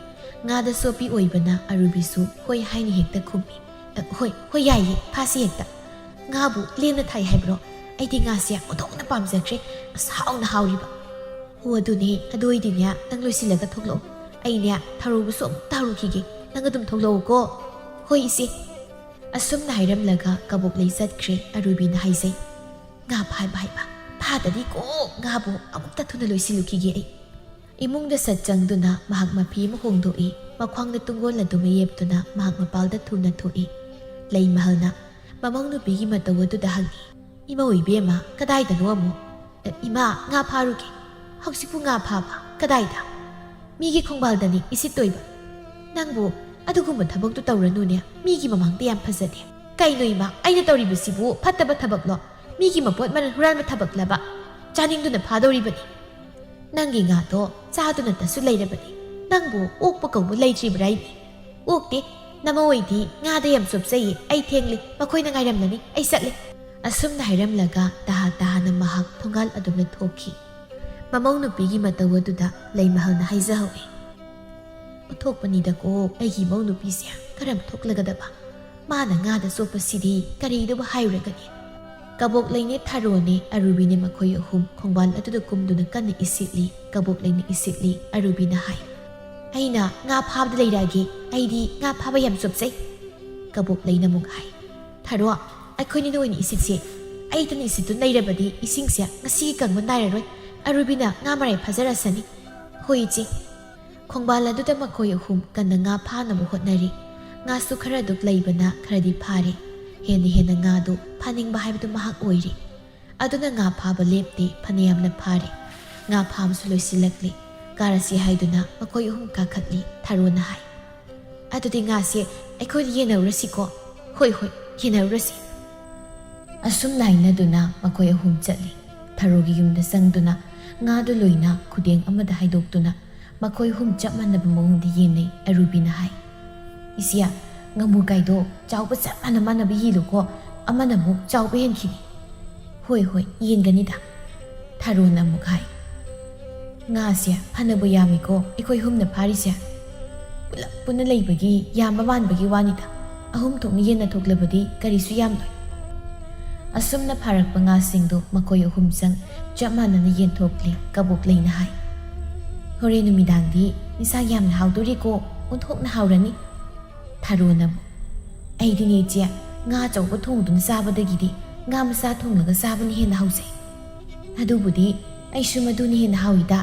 ꯉꯥꯗ ꯆꯣꯞꯄꯤ ꯑꯣꯏꯕꯅ ꯑꯔꯨꯕꯤꯁꯨ ꯍꯣꯏ ꯍꯥꯏꯅ ꯍꯦꯛꯇ ꯈꯨꯝꯃꯤ꯫ "ꯑ, ꯍꯣꯏ, ꯍꯣꯏ, ꯌꯥꯏꯌꯦ, ꯐꯥꯁꯤ ꯍꯦꯛꯇ꯫ ꯉꯥꯕꯨ ꯂꯦꯝꯅ ꯊꯥꯏ ꯍꯥꯏꯕ꯭ꯔꯣ? ꯑꯩꯗꯤ ꯉꯥꯁꯦ ꯑꯣꯟꯊꯣꯛꯅ ꯄꯥꯝꯖꯈ꯭ꯔꯦ, ꯑꯁ, ꯍꯥꯎꯅ ꯍꯥꯎꯔꯤꯕ꯫" "ꯑꯣ, ꯑꯗꯨꯅꯦ, ꯑꯗꯨ ꯑꯣꯏꯗꯤꯅꯦ, ꯅꯪ ꯂꯣꯏꯁꯤꯜꯂꯒ ꯊꯣꯛꯂꯛꯑꯣ꯫ ꯑꯩꯅꯦ ꯊꯔꯣꯕꯁꯨ ꯑꯃꯨꯛꯇ ꯍꯧꯔꯨꯈꯤꯒꯦ, ꯅꯪ ꯑꯗꯨꯝ ꯊꯣꯛꯂꯛꯑꯣꯀꯣ꯫" "ꯍꯣꯏ, ꯏꯆꯦ꯫" ꯑꯁꯨꯝꯅ ꯍꯥꯏꯔꯝꯂꯒ ꯀꯕꯣꯛꯂꯩ ꯆꯠꯈ꯭ꯔꯦ꯫ ꯑꯔꯨꯕꯤꯅ ꯍꯥꯏꯖꯩ, "ꯉꯥ ꯐꯥꯕ ꯍꯥꯏꯕ, ꯐꯥꯗꯗꯤꯀꯣ, ꯉꯥꯕꯨ ꯑꯃꯨꯛꯇ ꯊꯨꯅ ꯂꯣꯏꯁꯤꯜꯂꯨꯈꯤꯒꯦ ꯑꯩ꯫" ꯏꯃꯨꯡꯗ ꯁꯠ ꯆꯪꯗꯨꯅ ꯃꯍꯥꯛ ꯃꯐꯤ ꯑꯃ ꯍꯣꯡꯗꯣꯛꯏ꯫ ꯃꯈ꯭ꯋꯥꯡꯗ ꯇꯨꯡꯒꯣꯜ ꯑꯗꯨꯃ ꯌꯦꯞꯇꯨꯅ ꯃꯍꯥꯛ ꯃꯄꯥꯜꯗ ꯊꯨꯅ ꯊꯣꯛꯏ꯫ ꯂꯩꯃꯍꯜꯅ ꯃꯃꯧ ꯅꯨꯄꯤꯒꯤ ꯃꯇꯧ ꯑꯗꯨꯗ ꯍꯪꯉꯤ, "ꯏꯃꯧ ꯏꯕꯦꯝꯃ, ꯀꯗꯥꯏꯗꯅꯣ ꯑꯃꯨꯛ?" ꯏꯃꯥ, ꯉꯥ ꯐꯥꯔꯨꯒꯦ꯫ ꯍꯧꯖꯤꯛꯄꯨ ꯉꯥ ꯐꯥꯕ? ꯀꯗꯥꯏꯗ? ꯃꯤꯒꯤ ꯈꯣꯡꯕꯥꯜꯗꯅꯤ ꯏꯁꯤꯠꯇꯣꯏꯕ꯫ ꯅꯪꯕꯨ ꯑꯗꯨꯒꯨꯝꯕ ꯊꯕꯛꯇꯨ ꯇꯧꯔꯅꯨꯅꯦ, ꯃꯤꯒꯤ ꯃꯃꯥꯡꯗ ꯌꯥꯝ ꯐꯖꯗꯦ꯫ ꯀꯩꯅꯣ ꯏꯃꯥ, ꯑꯩꯅ ꯇꯧꯔꯤꯕꯁꯤꯕꯨ ꯐꯠꯇꯕ ꯊꯕꯛꯂꯣ? ꯃꯤꯒꯤ ꯃꯄꯣꯠ ꯃꯔꯜ ꯍꯨꯔꯥꯟꯕ ꯊꯕꯛꯂꯕ? ꯆꯥꯅꯤꯡꯗꯨꯅ ꯐꯥꯗꯧꯔꯤꯕꯅꯤ꯫ ꯅꯪꯒꯤ ꯉꯥꯗꯣ ꯆꯥꯗꯨꯅꯇꯁꯨ ꯂꯩꯔꯕꯅꯤ꯫ ꯅꯪꯕꯨ ꯑꯣꯛꯄ ꯀꯧꯕ ꯂꯩꯇ꯭ꯔꯤꯕ꯭ꯔꯥ ꯏꯃꯤ? ꯑꯣꯛꯇꯦ, ꯅꯃꯧ ꯑꯣꯏꯗꯤ ꯉꯥꯗ ꯌꯥꯝ ꯆꯣꯞꯆꯩꯌꯦ꯫ ꯑꯩ ꯊꯦꯡꯂꯦ, ꯃꯈꯣꯏꯅ ꯉꯥꯏꯔꯝꯂꯅꯤ, ꯑꯩ ꯆꯠꯂꯦ꯫ ꯑꯁꯨꯝꯅ ꯍꯥꯏꯔꯝꯂꯒ ꯇꯍꯥ ꯇꯍꯥꯅ ꯃꯍꯥꯛ ꯊꯣꯡꯒꯥꯜ ꯑꯗꯨꯝꯅ ꯊꯣꯛꯈꯤ꯫ ꯃꯃꯧ ꯅꯨꯄꯤꯒꯤ ꯃꯇꯧ ꯑꯗꯨꯗ ꯂꯩꯃꯍꯜꯅ ꯍꯥꯏꯖꯍꯧꯏ, "ꯑꯣꯟꯊꯣꯛꯄꯅꯤꯗꯀꯣ ꯑꯩꯒꯤ ꯏꯃꯧ ꯅꯨꯄꯤꯁꯦ, ꯀꯔꯝ ꯊꯣꯛꯂꯒꯗꯕ? ꯃꯥꯅ ꯉꯥꯗ ꯆꯣꯞꯄꯁꯤꯗꯤ ꯀꯔꯤꯗꯕꯨ ꯍꯥꯏꯔꯨꯔꯒꯅꯤ?" ꯀꯕꯣꯛꯂꯩꯅꯦ, ꯊꯔꯣꯅꯦ, ꯑꯔꯨꯕꯤꯅꯦ ꯃꯈꯣꯏ ꯑꯍꯨꯝ ꯈꯣꯡꯕꯥꯜ ꯑꯗꯨꯗ ꯀꯨꯝꯗꯨꯅ ꯀꯟꯅ ꯏꯁꯤꯠꯂꯤ꯫ ꯀꯕꯣꯛꯂꯩꯅ ꯏꯁꯤꯠꯂꯤ꯫ ꯑꯔꯨꯕꯤꯅ ꯍꯥꯏ, "ꯑꯩꯅ ꯉꯥ ꯐꯥꯕꯗ ꯂꯩꯔꯛꯑꯒꯦ, ꯑꯩꯗꯤ ꯉꯥ ꯐꯥꯕ ꯌꯥꯝ ꯆꯣꯞꯆꯩ꯫" ꯀꯕꯣꯛꯂꯩꯅ ꯑꯃꯨꯛ ꯍꯥꯏ, "ꯊꯔꯣ, ꯑꯩꯈꯣꯏꯅꯤꯅ ꯑꯣꯏꯅ ꯏꯁꯤꯠꯁꯦ꯫ ꯑꯩꯇꯅ ꯏꯁꯤꯠꯇꯨꯅ ꯂꯩꯔꯕꯗꯤ ꯏꯁꯤꯡꯁꯦ ꯉꯁꯤꯒꯤ ꯀꯪꯕ ꯅꯥꯏꯔꯔꯣꯏ꯫ ꯑꯔꯨꯕꯤꯅ ꯉꯥ ꯃꯔꯥꯏ ꯐꯥꯖꯔꯁꯅꯤ꯫" "ꯍꯣꯏ ꯏꯆꯦ꯫" ꯈꯣꯡꯕꯥꯜ ꯑꯗꯨꯗ ꯃꯈꯣꯏ ꯑꯍꯨꯝ ꯀꯟꯅ ꯉꯥ ꯐꯥꯅꯕ ꯍꯣꯠꯅꯔꯤ꯫ ꯉꯥꯁꯨ ꯈꯔ ꯑꯗꯨꯛ ꯂꯩꯕꯅ ꯈꯔꯗꯤ ꯐꯥꯔꯦ꯫ ꯍꯦꯟꯅ ꯍꯦꯟꯅ ꯉꯥꯗꯨ ꯐꯥꯅꯤꯡꯕ ꯍꯥꯏꯕꯗꯨ ꯃꯍꯥꯛ ꯑꯣꯏꯔꯦ꯫ ꯑꯗꯨꯅ ꯉꯥ ꯐꯥꯕ ꯂꯦꯞꯇꯦ, ꯐꯅꯌꯥꯝꯅ ꯐꯥꯔꯦ꯫ ꯉꯥ ꯐꯥꯕꯁꯨ ꯂꯣꯏꯁꯤꯜꯂꯛꯂꯦ꯫ "ꯀꯥꯔꯁꯤ" ꯍꯥꯏꯗꯨꯅ ꯃꯈꯣꯏ ꯑꯍꯨꯝ ꯀꯥꯈꯠꯂꯤ꯫ ꯊꯔꯣꯅ ꯍꯥꯏ, "ꯑꯗꯨꯗꯤ ꯉꯥꯁꯦ ꯑꯩꯈꯣꯏꯗ ꯌꯦꯟꯅꯔꯨꯔꯁꯤꯀꯣ?" "ꯍꯣꯏ, ꯍꯣꯏ, ꯌꯦꯟꯅꯔꯨꯔꯁꯤ꯫" ꯑꯁꯨꯝꯅ ꯍꯥꯏꯅꯗꯨꯅ ꯃꯈꯣꯏ ꯑꯍꯨꯝ ꯆꯠꯂꯤ꯫ ꯊꯔꯣꯒꯤ ꯌꯨꯝꯗ ꯆꯪꯗꯨꯅ ꯉꯥꯗꯨ ꯂꯣꯏꯅ ꯈꯨꯗꯦꯡ ꯑꯃꯗ ꯍꯥꯏꯗꯣꯛꯇꯨꯅ ꯃꯈꯣꯏ ꯑꯍꯨꯝ ꯆꯞ ꯃꯥꯟꯅꯕ ꯃꯑꯣꯡꯗ ꯌꯦꯟꯅꯩ꯫ ꯑꯔꯨꯕꯤꯅ ꯍꯥꯏ, "ꯏꯆꯦ, ꯉꯥꯃꯨ ꯀꯥꯏꯗꯣ ꯆꯥꯎꯕ ꯆꯞ ꯃꯥꯟꯅ ꯃꯥꯟꯅꯕ ꯌꯦꯜꯂꯨꯀꯣ, ꯑꯃꯅ ꯑꯃꯨꯛ ꯆꯥꯎꯕ ꯍꯦꯟꯈꯤꯅꯤ꯫" "ꯍꯣꯏ, ꯍꯣꯏ, ꯌꯦꯟꯒꯅꯤꯗ꯫" ꯊꯔꯣꯅ ꯑꯃꯨꯛ ꯍꯥꯏ, "ꯉꯥꯁꯦ ꯐꯅꯕꯨ ꯌꯥꯝꯃꯤꯀꯣ ꯑꯩꯈꯣꯏ ꯑꯍꯨꯝꯅ ꯐꯥꯔꯤꯁꯦ꯫ ꯄꯨꯂꯞ ꯄꯨꯟꯅ ꯂꯩꯕꯒꯤ ꯌꯥꯝꯕ ꯃꯥꯟꯕꯒꯤ ꯋꯥꯅꯤꯗ꯫ ꯑꯍꯨꯝ ꯊꯣꯛꯅ ꯌꯦꯟꯅ ꯊꯣꯛꯂꯕꯗꯤ ꯀꯔꯤꯁꯨ ꯌꯥꯝꯂꯣꯏ꯫" ꯑꯁꯨꯝꯅ ꯐꯥꯔꯛꯄ ꯉꯥꯁꯤꯡꯗꯨ ꯃꯈꯣꯏ ꯑꯍꯨꯝ ꯆꯪ ꯆꯞ ꯃꯥꯟꯅꯅ ꯌꯦꯟꯊꯣꯛꯂꯤ꯫ ꯀꯕꯣꯛꯂꯩꯅ ꯍꯥꯏ, "ꯍꯣꯔꯦꯟ ꯅꯨꯃꯤꯗꯥꯡꯗꯤ ꯏꯟꯁꯥꯡ ꯌꯥꯝꯅ ꯍꯥꯎꯗꯣꯔꯤꯀꯣ, ꯑꯣꯟꯊꯣꯛꯅ ꯍꯥꯎꯔꯅꯤ꯫" ꯊꯔꯣꯅ ꯑꯃꯨꯛ, "ꯑꯩꯗꯤꯅꯦ ꯏꯆꯦ, ꯉꯥ ꯑꯆꯧꯕ ꯊꯣꯡꯗꯨꯅ ꯆꯥꯕꯗꯒꯤꯗꯤ ꯉꯥ ꯃꯆꯥ ꯊꯣꯡꯂꯒ ꯆꯥꯕꯅ ꯍꯦꯟꯅ ꯍꯥꯎꯖꯩ꯫ ꯑꯗꯨꯕꯨꯗꯤ ꯑꯩꯁꯨ ꯃꯗꯨꯅ ꯍꯦꯟꯅ ꯍꯥꯎꯏꯗ꯫"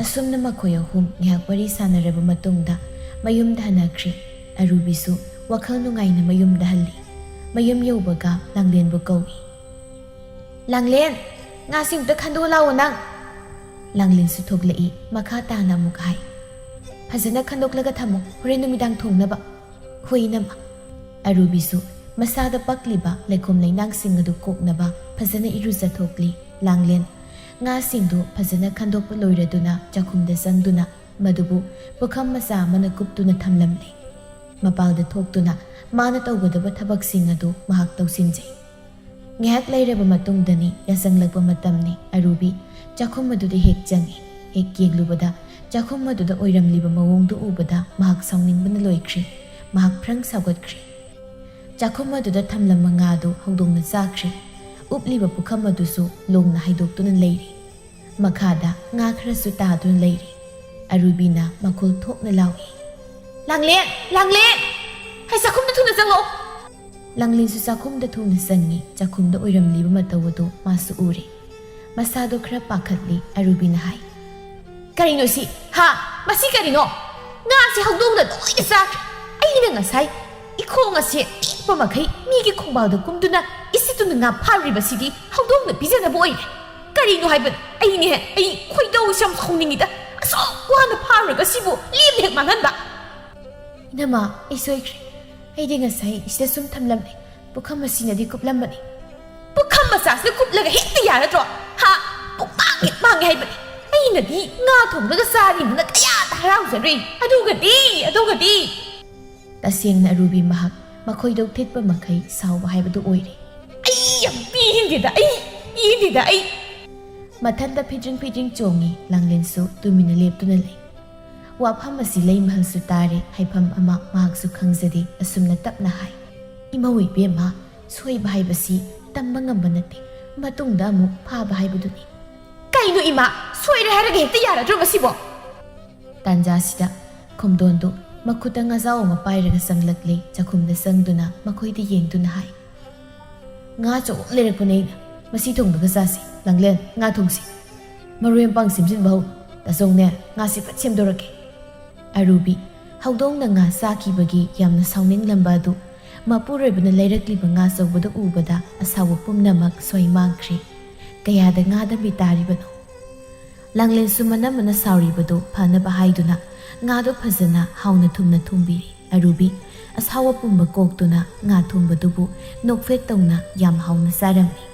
ꯑꯁꯨꯝꯅ ꯃꯈꯣꯏ ꯑꯍꯨꯝ ꯉꯥꯏꯍꯥꯛ ꯋꯥꯔꯤ ꯁꯥꯟꯅꯔꯕ ꯃꯇꯨꯡꯗ ꯃꯌꯨꯝꯗ ꯍꯟꯅꯈ꯭ꯔꯦ꯫ ꯑꯔꯨꯕꯤꯁꯨ ꯋꯥꯈꯜ ꯅꯨꯡꯉꯥꯏꯅ ꯃꯌꯨꯝꯗ ꯍꯜꯂꯤ꯫ ꯃꯌꯨꯝ ꯌꯧꯕꯒ ꯂꯥꯡꯂꯦꯟꯕꯨ ꯀꯧꯏ꯫ "ꯂꯥꯡꯂꯦꯟ!" "ꯉꯥꯁꯤꯡꯗꯨꯗ ꯈꯟꯗꯣꯛꯑ ꯂꯥꯛꯑꯣ ꯅꯪ!" ꯂꯥꯡꯂꯦꯟꯁꯨ ꯊꯣꯛꯂꯛꯏ꯫ ꯃꯈꯥ ꯇꯥꯅ ꯑꯃꯨꯛ ꯍꯥꯏ, "ꯐꯖꯅ ꯈꯟꯗꯣꯛꯂꯒ ꯊꯝꯃꯨ, ꯍꯣꯔꯦꯟ ꯅꯨꯃꯤꯗꯥꯡ ꯊꯣꯡꯅꯕ꯫ ꯍꯣꯏ, ꯏꯅꯝꯃ꯫" ꯑꯔꯨꯕꯤꯁꯨ ꯃꯁꯥꯗ ꯄꯛꯂꯤꯕ ꯂꯩꯈꯣꯝ ꯂꯩꯅꯥꯡꯁꯤꯡ ꯑꯗꯨ ꯀꯣꯛꯅꯕ ꯐꯖꯅ ꯏꯔꯨꯖꯊꯣꯛꯂꯤ꯫ ꯂꯥꯡꯂꯦꯟ ꯉꯥꯁꯤꯡꯗꯨ ꯐꯖꯅ ꯈꯟꯗꯣꯛꯄ ꯂꯣꯏꯔꯗꯨꯅ ꯆꯥꯛꯈꯨꯝꯗ ꯆꯪꯗꯨꯅ ꯃꯗꯨꯕꯨ ꯄꯨꯈꯝ ꯃꯆꯥ ꯑꯃꯅ ꯀꯨꯞꯇꯨꯅ ꯊꯝꯂꯝꯂꯦ꯫ ꯃꯄꯥꯜꯗ ꯊꯣꯛꯇꯨꯅ ꯃꯥꯅ ꯇꯧꯒꯗꯕ ꯊꯕꯛꯁꯤꯡ ꯑꯗꯨ ꯃꯍꯥꯛ ꯇꯧꯁꯤꯟꯖꯩ꯫ ꯉꯥꯏꯍꯥꯛ ꯂꯩꯔꯕ ꯃꯇꯨꯡꯗꯅꯤ ꯌꯥꯆꯪꯂꯛꯄ ꯃꯇꯝꯅꯤ꯫ ꯑꯔꯨꯕꯤ ꯆꯥꯛꯈꯨꯝ ꯑꯗꯨꯗ ꯍꯦꯛ ꯆꯪꯏ꯫ ꯍꯦꯛ ꯌꯦꯡꯂꯨꯕꯗ ꯆꯥꯛꯈꯨꯝ ꯑꯗꯨꯗ ꯑꯣꯏꯔꯝꯂꯤꯕ ꯃꯑꯣꯡꯗꯨ ꯎꯕꯗ ꯃꯍꯥꯛ ꯁꯥꯎꯅꯤꯡꯕꯅ ꯂꯣꯏꯈ꯭ꯔꯦ꯫ ꯃꯍꯥꯛ ꯐ꯭ꯔꯪ ꯁꯥꯎꯒꯠꯈ꯭ꯔꯦ꯫ ꯆꯥꯛꯈꯨꯝ ꯑꯗꯨꯗ ꯊꯝꯂꯝꯕ ꯉꯥꯗꯨ ꯍꯧꯗꯣꯡꯅ ꯆꯥꯈ꯭ꯔꯦ꯫ ꯎꯞꯂꯤꯕ ꯄꯨꯈꯝ ꯑꯗꯨꯁꯨ ꯂꯣꯡꯅ ꯍꯥꯏꯗꯣꯛꯇꯨꯅ ꯂꯩꯔꯤ꯫ ꯃꯈꯥꯗ ꯉꯥ ꯈꯔꯁꯨ ꯇꯥꯗꯨꯅ ꯂꯩꯔꯤ꯫ ꯑꯔꯨꯕꯤꯅ ꯃꯈꯣꯜ ꯊꯣꯛꯅ ꯂꯥꯎꯏ, "ꯂꯥꯡꯂꯦꯟ! ꯂꯥꯡꯂꯦꯟ! ꯍꯩ, ꯆꯥꯛꯈꯨꯝꯗ ꯊꯨꯅ ꯆꯪꯂꯛꯑꯣ!" ꯂꯥꯡꯂꯦꯟꯁꯨ ꯆꯥꯛꯈꯨꯝꯗ ꯊꯨꯅ ꯆꯪꯉꯤ꯫ ꯆꯥꯛꯈꯨꯝꯗ ꯑꯣꯏꯔꯝꯂꯤꯕ ꯃꯇꯧ ꯑꯗꯨ ꯃꯥꯁꯨ ꯎꯔꯦ꯫ ꯃꯁꯥꯗꯣ ꯈꯔ ꯄꯥꯈꯠꯂꯤ꯫ ꯑꯔꯨꯕꯤꯅ ꯍꯥꯏ, "ꯀꯔꯤꯅꯣ ꯁꯤ? ꯍꯥ? ꯃꯁꯤ ꯀꯔꯤꯅꯣ? ꯉꯥꯁꯤ ꯍꯧꯗꯣꯡꯅ ꯂꯣꯏꯅ ꯆꯥꯈ꯭ꯔꯦ꯫ ꯑꯩꯅ ꯉꯁꯥꯏ ꯏꯈꯣꯡ ꯑꯁꯦ ꯇꯦꯛꯄ ꯃꯈꯩ ꯃꯤꯒꯤ ꯈꯣꯡꯕꯥꯜꯗ ꯀꯨꯝꯗꯨꯅ ꯏꯁꯤꯠꯇꯨꯅ ꯉꯥ ꯐꯥꯔꯨꯔꯤꯕꯁꯤꯗꯤ ꯍꯧꯗꯣꯡꯅ ꯄꯤꯖꯅꯕ ꯑꯣꯏꯔꯦ꯫ ꯀꯔꯤꯅꯣ ꯍꯥꯏꯕ? ꯑꯩꯅꯦ, ꯑꯩ ꯈꯣꯏꯗꯧꯁꯦ ꯌꯥꯝ ꯁꯥꯎꯅꯤꯡꯉꯤꯗ꯫ ꯑꯁꯨꯛ ꯋꯥꯅ ꯐꯥꯔꯨꯔꯒ ꯁꯤꯕꯨ ꯂꯦꯝꯅ ꯍꯦꯛ ꯃꯥꯡꯍꯟꯕ!" "ꯏꯅꯝꯃ, ꯑꯩ ꯁꯣꯏꯈ꯭ꯔꯦ꯫ ꯑꯩꯗꯤ ꯉꯁꯥꯏ ꯁꯤꯗ ꯁꯨꯝ ꯊꯝꯂꯝꯃꯦ꯫ ꯄꯨꯈꯝ ꯑꯁꯤꯅꯗꯤ ꯀꯨꯞꯂꯝꯕꯅꯤ꯫" "ꯄꯨꯈꯝ ꯃꯆꯥꯁꯤꯗ ꯀꯨꯞꯂꯒ ꯍꯦꯛꯇ ꯌꯥꯔꯗ꯭ꯔꯣ? ꯍꯥ? ꯄꯨꯡꯃꯥꯡ ꯍꯦꯛ ꯃꯥꯡꯉꯦ ꯍꯥꯏꯕꯅꯤ꯫ ꯑꯩꯅꯗꯤ ꯉꯥ ꯊꯣꯡꯂꯒ ꯆꯥꯔꯤꯕꯅ ꯀꯌꯥꯗ ꯍꯔꯥꯎꯖꯔꯨꯏ꯫ ꯑꯗꯨꯒꯗꯤ, ꯑꯗꯨꯒꯗꯤ!" ꯇꯁꯦꯡꯅ ꯑꯔꯨꯕꯤ ꯃꯍꯥꯛ ꯃꯈꯣꯏꯗꯧ ꯊꯤꯠꯄ ꯃꯈꯩ ꯁꯥꯎꯕ ꯍꯥꯏꯕꯗꯨ ꯑꯣꯏꯔꯦ꯫ "ꯑꯩ ꯌꯥꯝ ꯄꯦꯟꯗꯦꯗ, ꯑꯩ ꯄꯦꯟꯗꯦꯗ, ꯑꯩ!" ꯃꯊꯟꯇ ꯐꯤꯗ꯭ꯔꯤꯡ ꯐꯤꯗ꯭ꯔꯤꯡ ꯆꯣꯡꯉꯤ꯫ ꯂꯥꯡꯂꯦꯟꯁꯨ ꯇꯨꯃꯤꯟꯅ ꯂꯦꯞꯇꯨꯅ ꯂꯩ꯫ ꯋꯥꯐꯝ ꯑꯁꯤ ꯂꯩꯃꯍꯜꯁꯨ ꯇꯥꯔꯦ꯫ ꯍꯥꯏꯐꯝ ꯑꯃ ꯃꯍꯥꯛꯁꯨ ꯈꯪꯖꯗꯦ꯫ ꯑꯁꯨꯝꯅ ꯇꯞꯅ ꯍꯥꯏ, "ꯏꯃꯧ ꯏꯕꯦꯝꯃ, ꯁꯣꯏꯕ ꯍꯥꯏꯕꯁꯤ ꯇꯝꯕ ꯉꯝꯕ ꯅꯠꯇꯦ꯫ ꯃꯇꯨꯡꯗ ꯑꯃꯨꯛ ꯐꯥꯕ ꯍꯥꯏꯕꯗꯨꯅꯤ꯫" "ꯀꯩꯅꯣ ꯏꯃꯥ, ꯁꯣꯏꯔꯦ ꯍꯥꯏꯔꯒ ꯍꯦꯛꯇ ꯌꯥꯔꯗ꯭ꯔꯣ ꯃꯁꯤꯕꯣ?" ꯇꯥꯟꯖꯥꯁꯤꯗ ꯈꯣꯝꯗꯣꯟꯗꯨ ꯃꯈꯨꯠꯇ ꯉꯥꯖꯥꯎ ꯑꯃ ꯄꯥꯏꯔꯒ ꯆꯪꯂꯛꯂꯦ꯫ ꯆꯥꯛꯈꯨꯝꯗ ꯆꯪꯗꯨꯅ ꯃꯈꯣꯏꯗ ꯌꯦꯡꯗꯨꯅ ꯍꯥꯏ, "ꯉꯥ ꯑꯆꯧꯕ ꯑꯃ ꯂꯩꯔꯛꯄꯅꯦ ꯑꯩꯅ꯫ ꯃꯁꯤ ꯊꯣꯡꯂꯒ ꯆꯥꯁꯤ꯫ ꯂꯥꯡꯂꯦꯟ, ꯉꯥ ꯊꯣꯡꯁꯤ꯫ ꯃꯔꯣꯏ ꯃꯄꯥꯡ ꯁꯦꯝꯖꯤꯟꯕ ꯍꯧ꯫ ꯇꯥꯆꯧꯅꯦ, ꯉꯥꯁꯤ ꯐꯠ ꯁꯦꯝꯗꯣꯔꯛꯀꯦ꯫" ꯑꯔꯨꯕꯤ ꯍꯧꯗꯣꯡꯅ ꯉꯥ ꯆꯥꯈꯤꯕꯒꯤ ꯌꯥꯝꯅ ꯁꯥꯎꯅꯤꯡꯂꯝꯕ ꯑꯗꯨ ꯃꯄꯨꯔꯣꯏꯕꯅ ꯂꯩꯔꯛꯂꯤꯕ ꯉꯥ ꯑꯆꯧꯕꯗꯨ ꯎꯕꯗ ꯑꯁꯥꯎꯕ ꯄꯨꯝꯅꯃꯛ ꯁ꯭ꯋꯥꯏ ꯃꯥꯡꯈ꯭ꯔꯦ꯫ ꯀꯌꯥꯗ ꯉꯥꯗ ꯃꯤꯇꯥꯔꯤꯕꯅꯣ? ꯂꯥꯡꯂꯦꯟꯁꯨ ꯃꯅꯝ ꯃꯅ ꯁꯥꯎꯔꯤꯕꯗꯨ ꯐꯅꯕ ꯍꯥꯏꯗꯨꯅ ꯉꯥꯗꯨ ꯐꯖꯅ ꯍꯥꯎꯅ ꯊꯨꯝꯅ ꯊꯣꯡꯕꯤꯔꯦ꯫ ꯑꯔꯨꯕꯤ ꯑꯁꯥꯎꯕ ꯄꯨꯝꯕ ꯀꯣꯛꯇꯨꯅ ꯉꯥ ꯊꯣꯡꯕꯗꯨꯕꯨ ꯅꯣꯛꯐꯦꯠ ꯇꯧꯅ ꯌꯥꯝ ꯍꯥꯎꯅ ꯆꯥꯔꯝꯃꯤ꯫